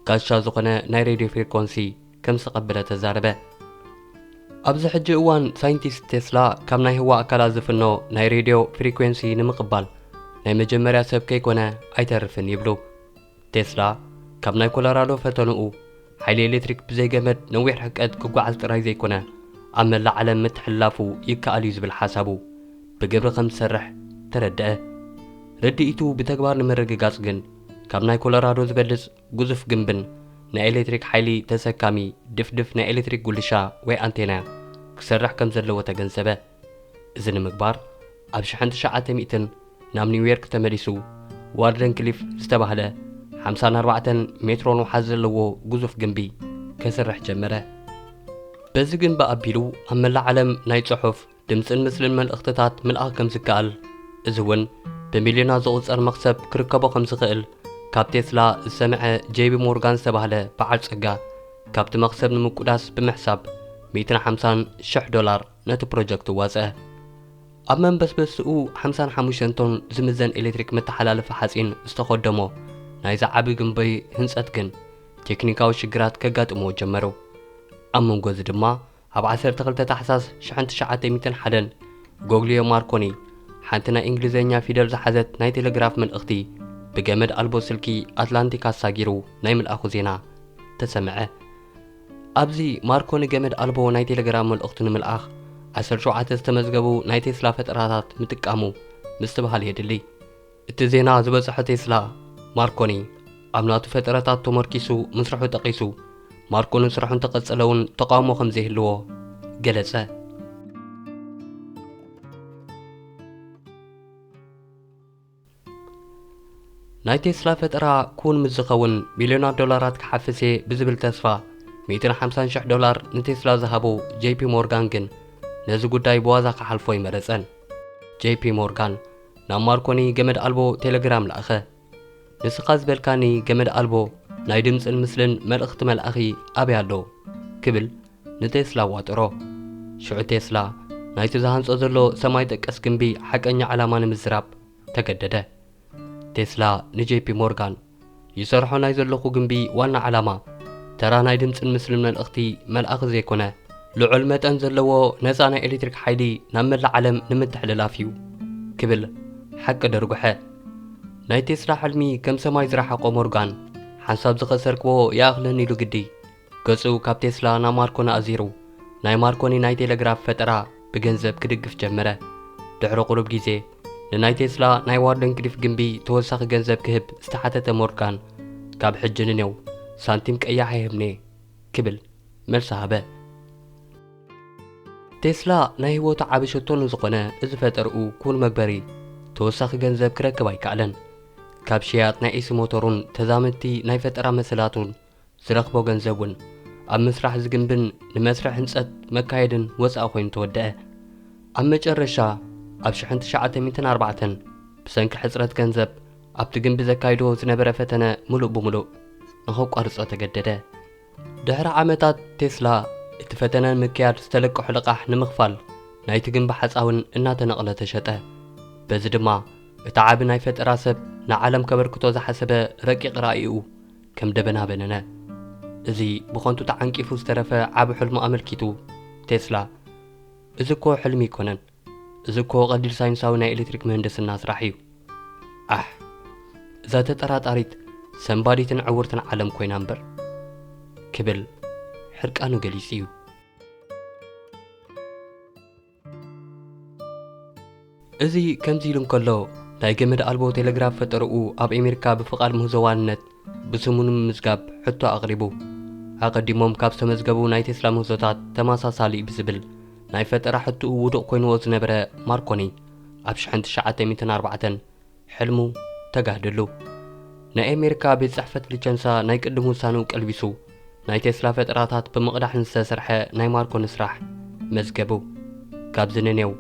ጋሻ ዝኾነ ናይ ሬድዮ ፍሪኮንሲ ከም ዝተቐበለ ተዛረበ። ኣብዚ ሕጂ እዋን ሳይንቲስት ቴስላ ካብ ናይ ህዋ ኣካላት ዝፍኖ ናይ ሬድዮ ፍሪኩዌንሲ ንምቕባል ናይ መጀመርያ ሰብ ከይኮነ ኣይተርፍን ይብሉ። ቴስላ ካብ ናይ ኮሎራዶ ፈተንኡ ሓይሊ ኤሌክትሪክ ብዘይ ገመድ ነዊሕ ርሕቀት ክጓዓዝ ጥራይ ዘይኮነ ኣብ መላእ ዓለም ምትሕልላፉ ይከኣል እዩ ዝብል ሓሳቡ ብግብሪ ከም ዝሰርሕ ተረድአ። ርድኢቱ ብተግባር ንምርግጋጽ ግን ካብ ናይ ኮሎራዶ ዝበልጽ ግዙፍ ግንብን ናይ ኤሌክትሪክ ሓይሊ ተሰካሚ ድፍድፍ ናይ ኤሌክትሪክ ጉልሻ ወይ ኣንቴና ክሰርሕ ከም ዘለዎ ተገንዘበ። እዚ ንምግባር ኣብ ሽሕን ትሽዓተ ሚእትን ናብ ኒውዮርክ ተመሊሱ ዋርደን ክሊፍ ዝተባህለ ሓምሳን ኣርባዕተን ሜትሮን ውሓዝ ዘለዎ ግዙፍ ግንቢ ከስርሕ ጀመረ። በዚ ግንቢ ኣቢሉ ኣብ መላእ ዓለም ናይ ጽሑፍ፣ ድምጽን ምስልን መልእኽትታት ምልኣኽ ከም ዝከኣል፣ እዚ እውን ብሚልዮናት ዝቑጸር መኽሰብ ክርከቦ ከም ዝኽእል ካብ ቴስላ ዝሰምዐ ጄቢ ሞርጋን ዝተባህለ በዓል ጸጋ፣ ካብቲ መኽሰብ ንምቁዳስ ብምሕሳብ ሚእትን ሓምሳን ሽሕ ዶላር ነቲ ፕሮጀክት ዋጸ። ኣብ መንበስበስኡ ሓምሳን ሓሙሽተን ቶን ዝምዘን ኤሌክትሪክ መተሓላለፊ ሓጺን ዝተኸደሞ ናይዚ ዓቢ ግንቢ ህንጸት ግን ቴክኒካዊ ሽግራት ከጋጥምዎ ጀመሩ። ኣብ መንጎ እዚ ድማ ኣብ ዓሰርተ ክልተ ታሕሳስ ሽሕን ትሽዓተ ሚእትን ሓደን ጎግሊዮ ማርኮኒ ሓንቲ ናይ እንግሊዝኛ ፊደል ዝሓዘት ናይ ቴሌግራፍ መልእኽቲ ብገመድ ኣልቦ ስልኪ ኣትላንቲክ ኣሳጊሩ ናይ ምልኣኹ ዜና ተሰምዐ። ኣብዚ ማርኮኒ ገመድ ኣልቦ ናይ ቴሌግራም መልእኽቱ ንምልኣኽ ዓሰርተ ሸውዓተ ዝተመዝገቡ ናይ ቴስላ ፈጠራታት ምጥቃሙ ምስትብሃል የድሊ። እቲ ዜና ዝበጽሖ ቴስላ፣ ማርኮኒ ኣብ ናቱ ፈጠራታት ተመርኪሱ ምስርሑ ጠቒሱ፣ ማርኮኒ ስርሑ እንተቐጸለ እውን ተቓውሞ ከም ዘይህልዎ ገለጸ። ናይ ቴስላ ፈጠራ ክውን ምስ ዝኸውን ሚልዮናት ዶላራት ክሓፍስ እየ ብዝብል ተስፋ፣ ሚእትን ሓምሳን ሽሕ ዶላር ንቴስላ ዝሃቦ ጄ ፒ ሞርጋን ግን ነዚ ጉዳይ ብዋዛ ክሓልፎ ኣይመረጸን። ጄ ፒ ሞርጋን ናብ ማርኮኒ ገመድ ኣልቦ ቴሌግራም ለኣኸ። "ንስኻ ዝበልካኒ ገመድ ኣልቦ ናይ ድምጽን ምስልን መልእኽቲ መልኣኺ ኣበይ ኣሎ?" ክብል ንቴስላ ኣዋጠሮ። ሽዑ ቴስላ ናይቲ ዝሃንጾ ዘሎ ሰማይ ጠቀስ ግንቢ ሓቀኛ ዕላማ ንምዝራብ ተገደደ። ቴስላ ንጄ ፒ ሞርጋን፣ "ይሰርሖ ናይ ዘለኹ ግንቢ ዋና ዕላማ፣ ተራ ናይ ድምጽን ምስልን መልእኽቲ መልኣኺ ዘይኮነ፣ ልዑል መጠን ዘለዎ ነጻ ናይ ኤሌክትሪክ ሓይሊ ናብ መላእ ዓለም ንምትሕልላፍ እዩ" ክብል ሓቂ ደርጉሐ። ናይ ቴስላ ሕልሚ ከም ሰማይ ዝረሓቖ ሞርጋን፣ "ሓንሳብ ዝኸሰርክዎ ይኣኽለኒ" ኢሉ ግዲ ገጹ ካብ ቴስላ ናብ ማርኮኒ ኣዚሩ፣ ናይ ማርኮኒ ናይ ቴሌግራፍ ፈጠራ ብገንዘብ ክድግፍ ጀመረ። ድሕሪ ቁሩብ ግዜ፣ ንናይ ቴስላ ናይ ዋርደንክሊፍ ግምቢ ተወሳኺ ገንዘብ ክህብ ዝተሓተተ ሞርጋን፣ ካብ ሕጂ ንኔው ሳንቲም ቀያሕ ኣይህብን'የ ክብል መልሲ ሃበ። ቴስላ ናይ ህይወቱ ዓቢ ሸቶ ንዝኾነ እዚ ፈጠርኡ ክውን መግበሪ ተወሳኺ ገንዘብ ክረክብ ኣይከኣለን። ካብ ሽያጥ ናይ ኤሲ ሞተሩን ተዛመድቲ ናይ ፈጠራ መሰላቱን ዝረኽቦ ገንዘብ እውን ኣብ ምስራሕ ዝግንብን ንመስርሕ ህንጸት መካየድን ወጻኢ ኮይኑ ተወደአ። ኣብ መጨረሻ ኣብ ሽሕን ትሽዓተ ሚእትን ኣርባዕተን ብሰንኪ ሕጽረት ገንዘብ ኣብቲ ግንቢ ዘካይዶ ዝነበረ ፈተነ ምሉእ ብምሉእ ንኸቋርጾ ተገደደ። ድሕሪ ዓመታት ቴስላ እቲ ፈተነ ንምክያድ ዝተለቀሖ ልቓሕ ንምኽፋል ናይቲ ግንቢ ሓጻውን እናተነቕለ ተሸጠ። በዚ ድማ እቲ ዓቢ ናይ ፈጠራ ሰብ ንዓለም ከበርክቶ ዝሓሰበ ረቂቕ ራእይኡ ከም ደበና በነነ። እዚ ብኸንቱ ተዓንቂፉ ዝተረፈ ዓቢ ሕልሙ ኣመልኪቱ ቴስላ፣ "እዚ እኮ ሕልሚ ኣይኮነን፣ እዚ እኮ ቀሊል ሳይንሳዊ ናይ ኤሌክትሪክ ምህንድስና ስራሕ እዩ። ኣሕ፣ እዛ ተጠራጣሪት ሰንባዲትን ዕውርትን ዓለም ኮይና እምበር" ክብል ሕርቃኑ ገሊጹ እዩ። እዚ ከምዚ ኢሉ እንከሎ፣ ናይ ገመድ ኣልቦ ቴሌግራፍ ፈጠርኡ ኣብ ኣሜሪካ ብፍቓድ ምህዞ ዋንነት ብስሙ ንምምዝጋብ ሕቶ ኣቕሪቡ። ኣቐዲሞም ካብ ዝተመዝገቡ ናይ ቴስላ ምህዞታት ተመሳሳሊ እዩ ብዝብል ናይ ፈጠራ ሕቶኡ ውዱቕ ኮይንዎ ዝነበረ ማርኮኒ፣ ኣብ ሽሕን ትሽዓተ ሚእትን ኣርባዕተን ሕልሙ ተጋህደሉ። ናይ ኣሜሪካ ቤት ጽሕፈት ቪቸንሳ ናይ ቅድም ውሳኔኡ ቀልቢሱ፣ ናይ ቴስላ ፈጠራታት ብምቕዳሕ ንዝተሰርሐ ናይ ማርኮኒ ስራሕ መዝገቡ። ካብዚ ንኔው፣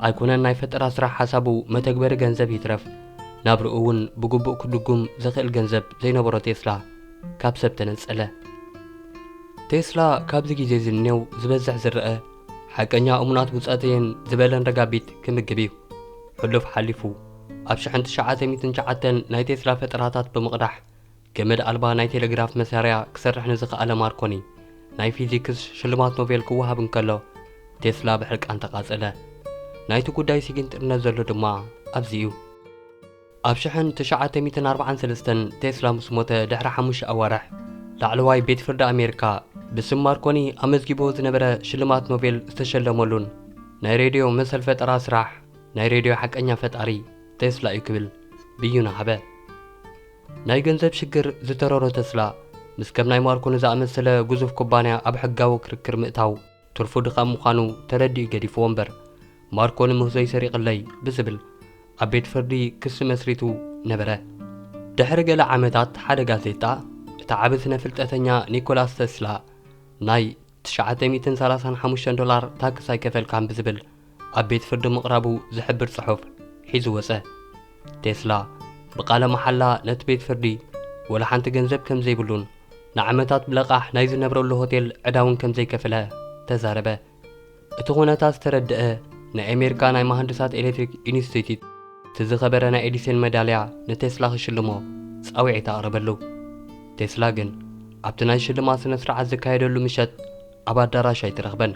ኣይኮነን ናይ ፈጠራ ስራሕ ሓሳቡ መተግበሪ ገንዘብ ይትረፍ፣ ናብርኡ እውን ብግቡእ ክድጉም ዘኽእል ገንዘብ ዘይነበሮ ቴስላ ካብ ሰብ ተነጸለ። ቴስላ ካብዚ ግዜ እዚ ንኔው ዝበዝሕ ዝረአ ሓቀኛ እሙናት ብጻተየን ዝበለን ረጋቢት ክምግብ እዩ። ሕሉፍ ሓሊፉ፣ ኣብ ሽሕን ትሽዓተ ሚእትን ትሽዓተን ናይ ቴስላ ፈጠራታት ብምቕዳሕ፣ ገመድ ኣልባ ናይ ቴሌግራፍ መሳርያ ክሰርሕ ንዝኸኣለ ማርኮኒ ናይ ፊዚክስ ሽልማት ኖቤል ክወሃብ እንከሎ፣ ቴስላ ብሕርቃን ተቓጸለ። ናይቲ ጉዳይ ስጊንጥርነት ዘሎ ድማ ኣብዚ እዩ። ኣብ ሽሕን ትሽዓተ ሚእትን ኣርባዓን ሰለስተን ቴስላ ምስ ሞተ ድሕሪ ሓሙሽተ ኣዋርሕ፣ ላዕለዋይ ቤት ፍርዲ ኣሜሪካ ብስም ማርኮኒ ኣመዝጊቦ ዝነበረ ሽልማት ኖቤል ዝተሸለመሉን ናይ ሬድዮ መሰል ፈጠራ ስራሕ ናይ ሬድዮ ሓቀኛ ፈጣሪ ቴስላ እዩ ክብል ብይኑ ሃበ። ናይ ገንዘብ ሽግር ዝተረሮ ተስላ፣ ምስ ከም ናይ ማርኮኒ ዝኣመሰለ ግዙፍ ኩባንያ ኣብ ሕጋዊ ክርክር ምእታው ትርፉ ድኻም ምዃኑ ተረዲኡ ገዲፍዎ እምበር፣ ማርኮኒ ምህዞይ ሰሪቕለይ ብዝብል ኣብ ቤት ፍርዲ ክሲ መስሪቱ ነበረ። ድሕሪ ገለ ዓመታት ሓደ ጋዜጣ፣ እቲ ዓቢ ስነ ፍልጠተኛ ኒኮላስ ተስላ ናይ ትሽዓተ ሚእትን ሰላሳን ሓሙሽተን ዶላር ታክስ ኣይከፈልካን ብዝብል ኣብ ቤት ፍርዲ ምቕራቡ ዝሕብር ጽሑፍ ሒዙ ወጸ። ቴስላ ብቃለ መሓላ ነቲ ቤት ፍርዲ ወላ ሓንቲ ገንዘብ ከም ዘይብሉን ንዓመታት ብለቓሕ ናይ ዝነብረሉ ሆቴል ዕዳ እውን ከም ዘይከፈለ ተዛረበ። እቲ ኩነታት ዝተረድአ ናይ ኣሜሪካ ናይ መሃንድሳት ኤሌክትሪክ ኢንስቲትዩት፣ እቲ ዝኸበረ ናይ ኤዲሰን መዳልያ ንቴስላ ክሽልሞ ጻውዒት ኣቕረበሉ። ቴስላ ግን ኣብቲ ናይ ሽልማት ስነ ስርዓት ዝካየደሉ ምሸት ኣብ ኣዳራሽ ኣይተረኽበን።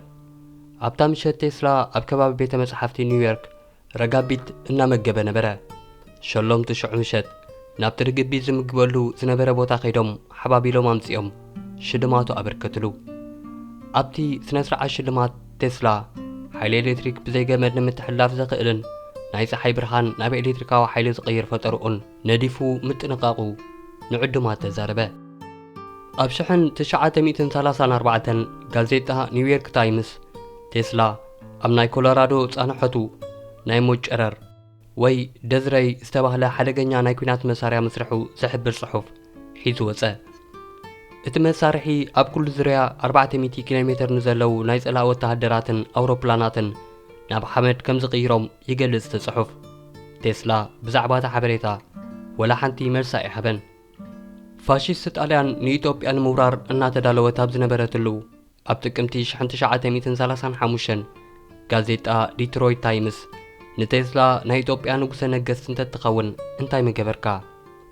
ኣብታ ምሸት ቴስላ ኣብ ከባቢ ቤተ መጻሕፍቲ ኒውዮርክ ረጋቢት እናመገበ ነበረ። ሸለምቱ ሽዑ ምሸት ናብቲ ርግቢት ዝምግበሉ ዝነበረ ቦታ ከይዶም ሓባቢሎም ኣምጺኦም ሽልማቱ ኣበርከትሉ። ኣብቲ ስነ ስርዓት ሽልማት ቴስላ ሓይሊ ኤሌክትሪክ ብዘይ ገመድ ንምትሕልላፍ ዘኽእልን ናይ ጸሓይ ብርሃን ናብ ኤሌክትሪካዊ ሓይሊ ዝቕይር ፈጠርኡን ነዲፉ ምጥንቃቑ ንዕዱማት ተዛረበ። ኣብ ሽሕን ትሽዓተ ሚእትን ሰላሳን ኣርባዕተን ጋዜጣ ኒውዮርክ ታይምስ ቴስላ ኣብ ናይ ኮሎራዶ ጻንሖቱ ናይ ሞት ጨረር ወይ ደዝረይ ዝተባህለ ሓደገኛ ናይ ኲናት መሳርያ ምስርሑ ዝሕብር ጽሑፍ ሒዙ ወጸ። እቲ መሳርሒ ኣብ ኩሉ ዙርያ ኣርባዕተ ሚእቲ ኪሎ ሜተር ንዘለዉ ናይ ጸላኢ ወተሃደራትን ኣውሮፕላናትን ናብ ሓመድ ከም ዝቕይሮም ይገልጽ እቲ ጽሑፍ። ቴስላ ብዛዕባ እቲ ሓበሬታ ወላ ሓንቲ መልሲ ኣይሃበን። ፋሽስት ጣልያን ንኢትዮጵያ ንምውራር እናተዳለወት ኣብ ዝነበረትሉ፣ ኣብ ጥቅምቲ ሽሕን ትሽዓተ ሚእትን ሰላሳን ሓሙሽተን ጋዜጣ ዲትሮይት ታይምስ ንቴስላ ናይ ኢትዮጵያ ንጉሰ ነገስት እንተትኸውን እንታይ ምገበርካ?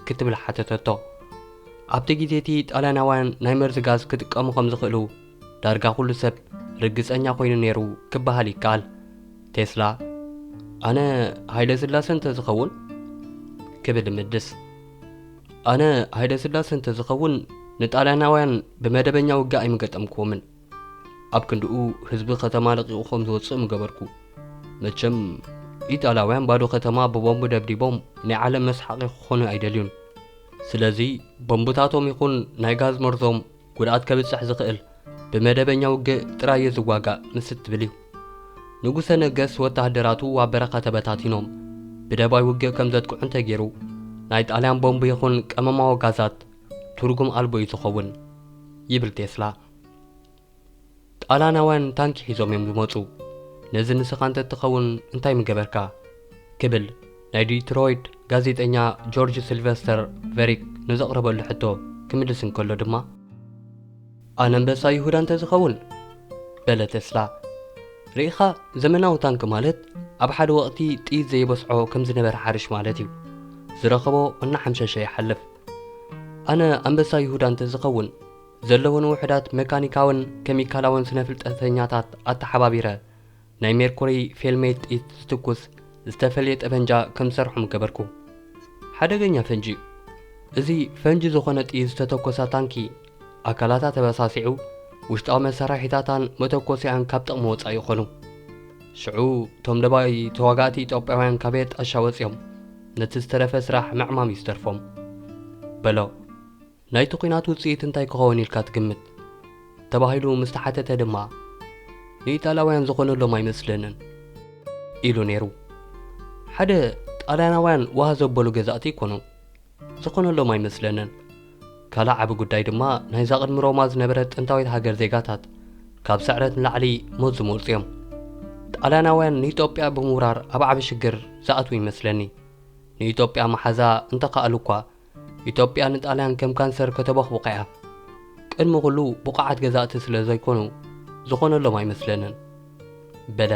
ክትብል ሓተተቶ። ኣብቲ ግዜ እቲ ጣልያናውያን ናይ መርዚ ጋዝ ክጥቀሙ ከም ዝኽእሉ ዳርጋ ኩሉ ሰብ ርግጸኛ ኮይኑ ነይሩ ክበሃል ይከኣል። ቴስላ፣ "ኣነ ሃይለ ስላሰ እንተዝኸውን?" ክብል ይምልስ። "ኣነ ሃይለ ስላሰ እንተዝኸውን ንጣልያናውያን ብመደበኛ ውግእ ኣይምገጠምክዎምን። ኣብ ክንድኡ ህዝቢ ከተማ ለቒቑ ከም ዝወጽእ ምገበርኩ። መቸም ኢጣልያውያን ባዶ ከተማ ብቦምብ ደብዲቦም ናይ ዓለም መስሓቒ ክኾኑ ኣይደልዩን። ስለዚ ቦምብታቶም ይኹን ናይ ጋዝ መርዞም ጉድኣት ከብጽሕ ዝኽእል ብመደበኛ ውግእ ጥራይ እዩ ዝዋጋእ ምስ ትብል እዩ። ንጉሰ ነገስ ወተሃደራቱ ኣብ በረኻ ተበታቲኖም ብደባይ ውግእ ከም ዘጥቅዑ እንተገይሩ ናይ ጣልያን ቦምብ ይኹን ቀመማዊ ጋዛት ትርጉም ኣልቦ እዩ ዝኸውን ይብል ቴስላ። ጣልያናውያን ታንኪ ሒዞም እዮም ዝመጹ። ነዚ ንስኻ እንተትኸውን እንታይ ምገበርካ? ክብል ናይ ዲትሮይት ጋዜጠኛ ጆርጅ ሲልቨስተር ቨሪክ ንዘቕረበሉ ሕቶ ክምልስ እንከሎ ድማ ኣነ ኣንበሳ ይሁዳ እንተዝኸውን በለ ቴስላ። ርኢኻ ዘመናዊ ታንክ ማለት ኣብ ሓደ ወቕቲ ጥይት ዘይበስዖ ከም ዝነበረ ሓርሽ ማለት እዩ። ዝረኸቦ እናሓምሸሸ ይሓልፍ። ኣነ ኣንበሳ ይሁዳ እንተዝኸውን ዘለወን ውሑዳት መካኒካውን ኬሚካላውን ስነ ፍልጠተኛታት ኣተሓባቢረ ናይ ሜርኩሪ ፌልሜት ጥይት ዝትኩስ ዝተፈልየ ጠበንጃ ከም ዝሰርሑ ምገበርኩ። ሓደገኛ ፈንጂ እዩ። እዚ ፈንጂ ዝኾነ ጥይት ዝተተኮሳ ታንኪ ኣካላታ ተበሳሲዑ ውሽጣዊ መሳርሒታታን መተኮሲኣን ካብ ጥቕሚ ወጻኢ ይኾኑ። ሽዑ እቶም ደባይ ተዋጋእቲ ኢትዮጵያውያን ካብ የጣሻ ወጺኦም ነቲ ዝተረፈ ስራሕ ምዕማም እዩ ዝተርፎም በሎ። ናይቲ ኲናት ውጽኢት እንታይ ክኸውን ኢልካ ትግምት? ተባሂሉ ምስ ተሓተተ ድማ ንኢጣልያውያን ዝኾነሎም ኣይመስለንን ኢሉ ነይሩ። ሓደ ጣልያናውያን ዋህ ዘበሉ ገዛእቲ ኣይኮኑን። ዝኾነሎም ኣይመስለንን። ካልእ ዓቢ ጉዳይ ድማ ናይዛ ቅድሚ ሮማ ዝነበረት ጥንታዊት ሃገር ዜጋታት ካብ ስዕረት ንላዕሊ ሞት ዝመርጹ እዮም። ጣልያናውያን ንኢትዮጵያ ብምውራር ኣብ ዓቢ ሽግር ዝኣትዉ ይመስለኒ። ንኢትዮጵያ መሓዛ እንተኸኣሉ እኳ ኢትዮጵያ ንጣልያን ከም ካንሰር ከተበኽብኾ እያ። ቅድሚ ኩሉ ብቑዓት ገዛእቲ ስለ ዘይኮኑ ዝኾነሎም ኣይመስለንን በለ።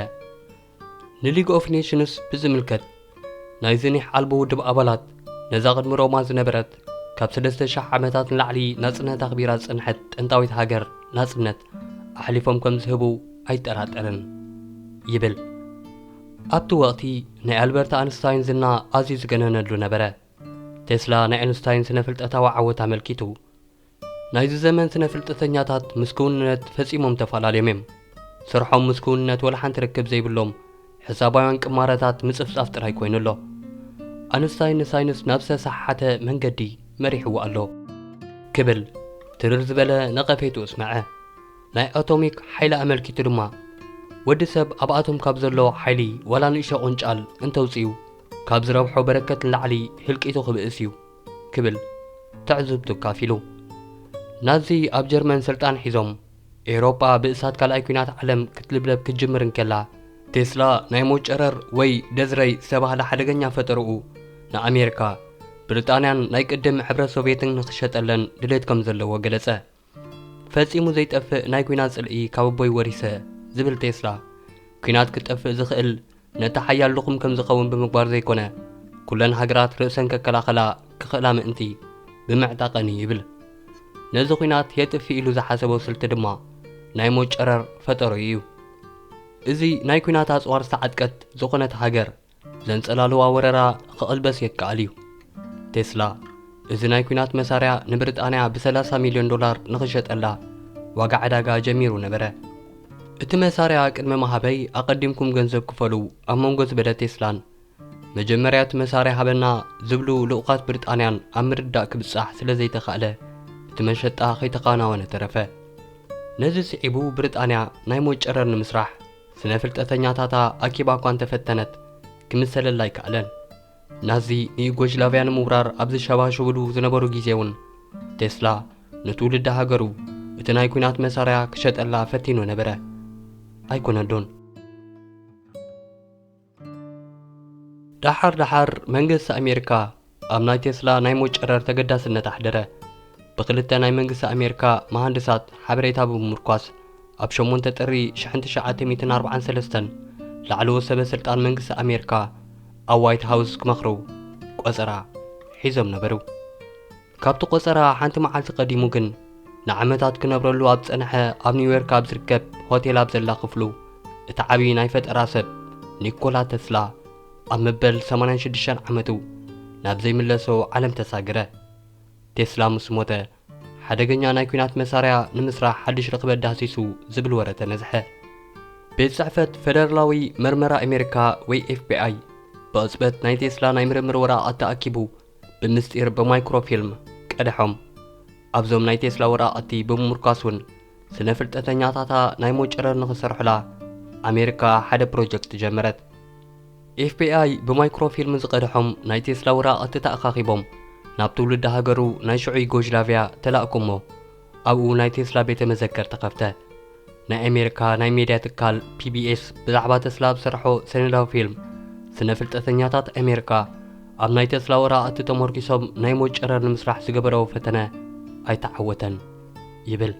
ንሊግ ኦፍ ኔሽንስ ብዝምልከት ናይዚ ኒሕ ኣልቦ ውድብ ኣባላት ነዛ ቅድሚ ሮማ ዝነበረት ካብ ሰለስተ ሽሕ ዓመታት ንላዕሊ ናጽነት ኣኽቢራ ዝጸንሐት ጥንታዊት ሃገር ናጽነት ኣሕሊፎም ከም ዝህቡ ኣይጠራጠርን ይብል። ኣብቲ ወቕቲ ናይ ኣልበርት ኣንስታይን ዝና ኣዝዩ ዝገነነሉ ነበረ። ቴስላ ናይ ኣንስታይን ስነ ፍልጠታዊ ዓወት ኣመልኪቱ ናይዚ ዘመን ስነ ፍልጠተኛታት ምስ ክውንነት ፈጺሞም ተፈላለዮም እዮም። ስርሖም ምስ ክውንነት ወላ ሓንቲ ርክብ ዘይብሎም ሕሳባውያን ቅማረታት ምጽፍጻፍ ጥራይ ኮይኑ ኣሎ። ኣንስታይን ንሳይንስ ናብ ዝተሰሓሓተ መንገዲ መሪሕዎ ኣሎ ክብል ትርር ዝበለ ነቐፌቱ ኣስመዐ። ናይ ኣቶሚክ ሓይሊ ኣመልኪቱ ድማ ወዲ ሰብ ኣብ ኣቶም ካብ ዘሎ ሓይሊ ዋላ ንእሽቶ ቁንጫል እንተውፅኡ ካብ ዝረብሖ በረከት ንላዕሊ ህልቂቱ ክብእስ እዩ ክብል ትዕዝብቱ ኣካፊሉ። ናዚ ኣብ ጀርመን ስልጣን ሒዞም ኤውሮጳ ብእሳት ካልኣይ ኲናት ዓለም ክትልብለብ ክትጅምር እንከላ ቴስላ ናይ ሞት ጨረር ወይ ደዝረይ ዝተባህለ ሓደገኛ ፈጠርኡ ንኣሜሪካ፣ ብሪጣንያን ናይ ቅድም ሕብረት ሶቭየትን ንኽሸጠለን ድሌት ከም ዘለዎ ገለጸ። ፈጺሙ ዘይጠፍእ ናይ ኲናት ጽልኢ ካብ ኣቦይ ወሪሰ ዝብል ቴስላ፣ ኲናት ክጠፍእ ዝኽእል ነቲ ሓያል ድኹም ከም ዝኸውን ብምግባር ዘይኮነ፣ ኩለን ሃገራት ርእሰን ከከላኸላ ክኽእላ ምእንቲ ብምዕጣቐን እዩ ይብል። ነዚ ኲናት የጥፍእ ኢሉ ዝሓሰቦ ስልቲ ድማ ናይ ሞት ጨረር ፈጠሩ እዩ። እዚ ናይ ኲናት ኣጽዋር ዝተዓጥቀት ዝኾነት ሃገር ዘንጸላልዋ ወረራ ክቕልበስ የከኣል እዩ። ቴስላ፣ እዚ ናይ ኲናት መሳርያ ንብሪጣንያ ብ ሰላሳ ሚልዮን ዶላር ንኽሸጠላ ዋጋ ዕዳጋ ጀሚሩ ነበረ። እቲ መሳርያ ቅድሚ ምሃበይ ኣቐዲምኩም ገንዘብ ክፈሉ ኣብ መንጎ ዝበለ ቴስላን መጀመርያ እቲ መሳርያ ሃበና ዝብሉ ልኡኻት ብሪጣንያን ኣብ ምርድዳእ ክብጻሕ ስለ ዘይተኻእለ እቲ መሸጣ ከይተኻናወነ ተረፈ። ነዚ ስዒቡ ብሪጣንያ ናይ ሞት ጨረር ንምስራሕ ስነ ፍልጠተኛታታ ኣኪባ እኳ እንተፈተነት ክምሰለላ ኣይከኣለን። ናዚ ንዩጎዝላቭያ ንምውራር ኣብ ዝሸባሸብሉ ዝነበሩ ግዜ እውን ቴስላ ንትውልዲ ሃገሩ እቲ ናይ ኲናት መሳርያ ክሸጠላ ፈቲኑ ነበረ። ኣይኮነሉን። ደሓር ደሓር መንግስቲ ኣሜሪካ ኣብ ናይ ቴስላ ናይ ሞት ጨረር ተገዳስነት ኣሕደረ። ብክልተ ናይ መንግስቲ ኣሜሪካ መሃንድሳት ሓበሬታ ብምምርኳስ ኣብ ሸሞንተ ጥሪ ሽሕን ትሽዓተ ሚእትን ኣርባዓን ሰለስተን ላዕለዎት ሰበ ስልጣን መንግስቲ ኣሜሪካ ኣብ ዋይት ሃውስ ክመኽሩ ቆጸራ ሒዞም ነበሩ። ካብቲ ቆጸራ ሓንቲ መዓልቲ ቀዲሙ ግን ንዓመታት ክነብረሉ ኣብ ዝጸንሐ ኣብ ኒውዮርክ ኣብ ዝርከብ ሆቴል ኣብ ዘላ ክፍሉ እቲ ዓቢ ናይ ፈጠራ ሰብ ኒኮላ ተስላ ኣብ መበል ሰማንያን ሽዱሽተን ዓመቱ ናብ ዘይምለሶ ዓለም ተሳገረ። ቴስላ ምስ ሞተ ሓደገኛ ናይ ኲናት መሳርያ ንምስራሕ ሓድሽ ርኽበት ዳህሲሱ ዝብል ወረ ተነዝሐ። ቤት ጽሕፈት ፈደራላዊ መርመራ ኣሜሪካ ወይ ኤፍቢኣይ ብቕጽበት ናይ ቴስላ ናይ ምርምር ወረቓቕቲ ኣኪቡ ብምስጢር ብማይክሮፊልም ቀድሖም። ኣብዞም ናይ ቴስላ ወረቓቕቲ ብምምርኳስ እውን ስነ ፍልጠተኛታታ ናይ ሞጨረር ንኽሰርሑላ ኣሜሪካ ሓደ ፕሮጀክት ጀመረት። ኤፍቢኣይ ብማይክሮፊልም ዝቐድሖም ናይ ቴስላ ወረቓቕቲ ተኣኻኺቦም ናብ ትውልዲ ሃገሩ ናይ ሽዑ ዩጎዝላቪያ ተላእኩ እሞ ኣብኡ ናይ ቴስላ ቤተ መዘከር ተኸፍተ። ናይ ኣሜሪካ ናይ ሜድያ ትካል ፒቢኤስ ብዛዕባ ተስላ ኣብ ዝሰርሖ ሰነዳዊ ፊልም ስነ ፍልጠተኛታት ኣሜሪካ ኣብ ናይ ተስላ ወረቓቕቲ ተመርኪሶም ናይ ሞጨረር ንምስራሕ ዝገበረዎ ፈተነ ኣይተዓወተን ይብል።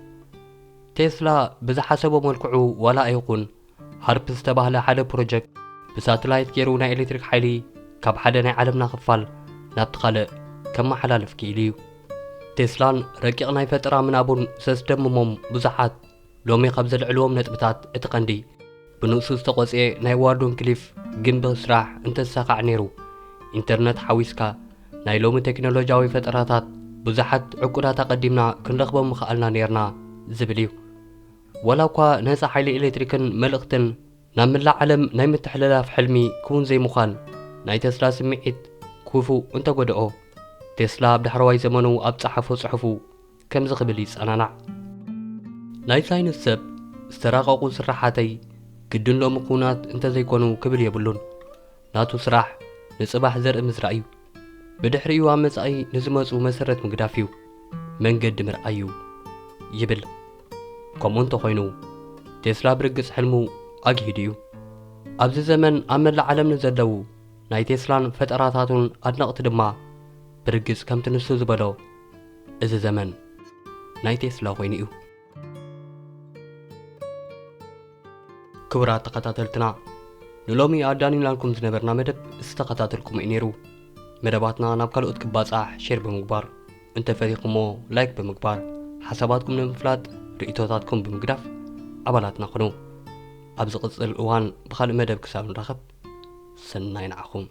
ቴስላ ብዝሓሰቦ መልክዑ ዋላ ኣይኹን ሃርፕ ዝተባህለ ሓደ ፕሮጀክት ብሳተላይት ገይሩ ናይ ኤሌክትሪክ ሓይሊ ካብ ሓደ ናይ ዓለምና ክፋል ናብቲ ካልእ ከመሓላልፍ ክኢሉ እዩ። ቴስላን ረቂቕ ናይ ፈጠራ ምናቡን ዘስደምሞም ብዙሓት ሎሚ ካብ ዘልዕልዎም ነጥብታት እቲ ቀንዲ ብንእሱ ዝተቖጽኤ ናይ ዋርዶን ክሊፍ ግንቢ ስራሕ እንተዝሳኻዕ ነይሩ፣ ኢንተርነት ሓዊስካ ናይ ሎሚ ቴክኖሎጂያዊ ፈጠራታት ብዙሓት ዕቁዳት ኣቐዲምና ክንረኽቦም ምኽኣልና ነይርና ዝብል እዩ። ዋላ እኳ ነጻ ሓይሊ ኤሌክትሪክን መልእኽትን ናብ መላእ ዓለም ናይ ምትሕልላፍ ሕልሚ ክውን ዘይምዃን ናይ ቴስላ ስምዒት ክፉእ እንተጎድኦ፣ ቴስላ ኣብ ዳሕረዋይ ዘመኑ ኣብ ጸሓፎ ጽሑፉ ከምዚ ክብል ይጸናናዕ። ናይ ሳይንስ ሰብ ዝተራቐቑ ስራሓተይ ግድን ሎሚ ክውናት እንተዘይኮኑ ክብል የብሉን። ናቱ ስራሕ ንጽባሕ ዘርኢ ምዝራእ እዩ። ብድሕሪኡ ኣብ መጻኢ ንዝመጹ መሰረት ምግዳፍ እዩ። መንገዲ ምርኣይ እዩ ይብል። ከምኡ እንተኾይኑ ቴስላ ብርግጽ ሕልሙ ኣግሂዱ እዩ። ኣብዚ ዘመን ኣብ መላእ ዓለም ንዘለዉ ናይ ቴስላን ፈጠራታቱን ኣድነቕቲ ድማ ብርግጽ ከምቲ ንሱ ዝበሎ እዚ ዘመን ናይ ቴስላ ኮይኑ እዩ። ክቡራት ተኸታተልትና ንሎሚ ኣዳኒናልኩም ዝነበርና መደብ ዝተኸታተልኩም እዩ ነይሩ። መደባትና ናብ ካልኦት ክባጻሕ ሼር ብምግባር እንተፈቲኹሞ ላይክ ብምግባር ሓሳባትኩም ንምፍላጥ ርእይቶታትኩም ብምግዳፍ ኣባላትና ኩኑ። ኣብ ዝቕጽል እዋን ብኻልእ መደብ ክሳብ ንራኸብ ሰናይ ንዓኹም።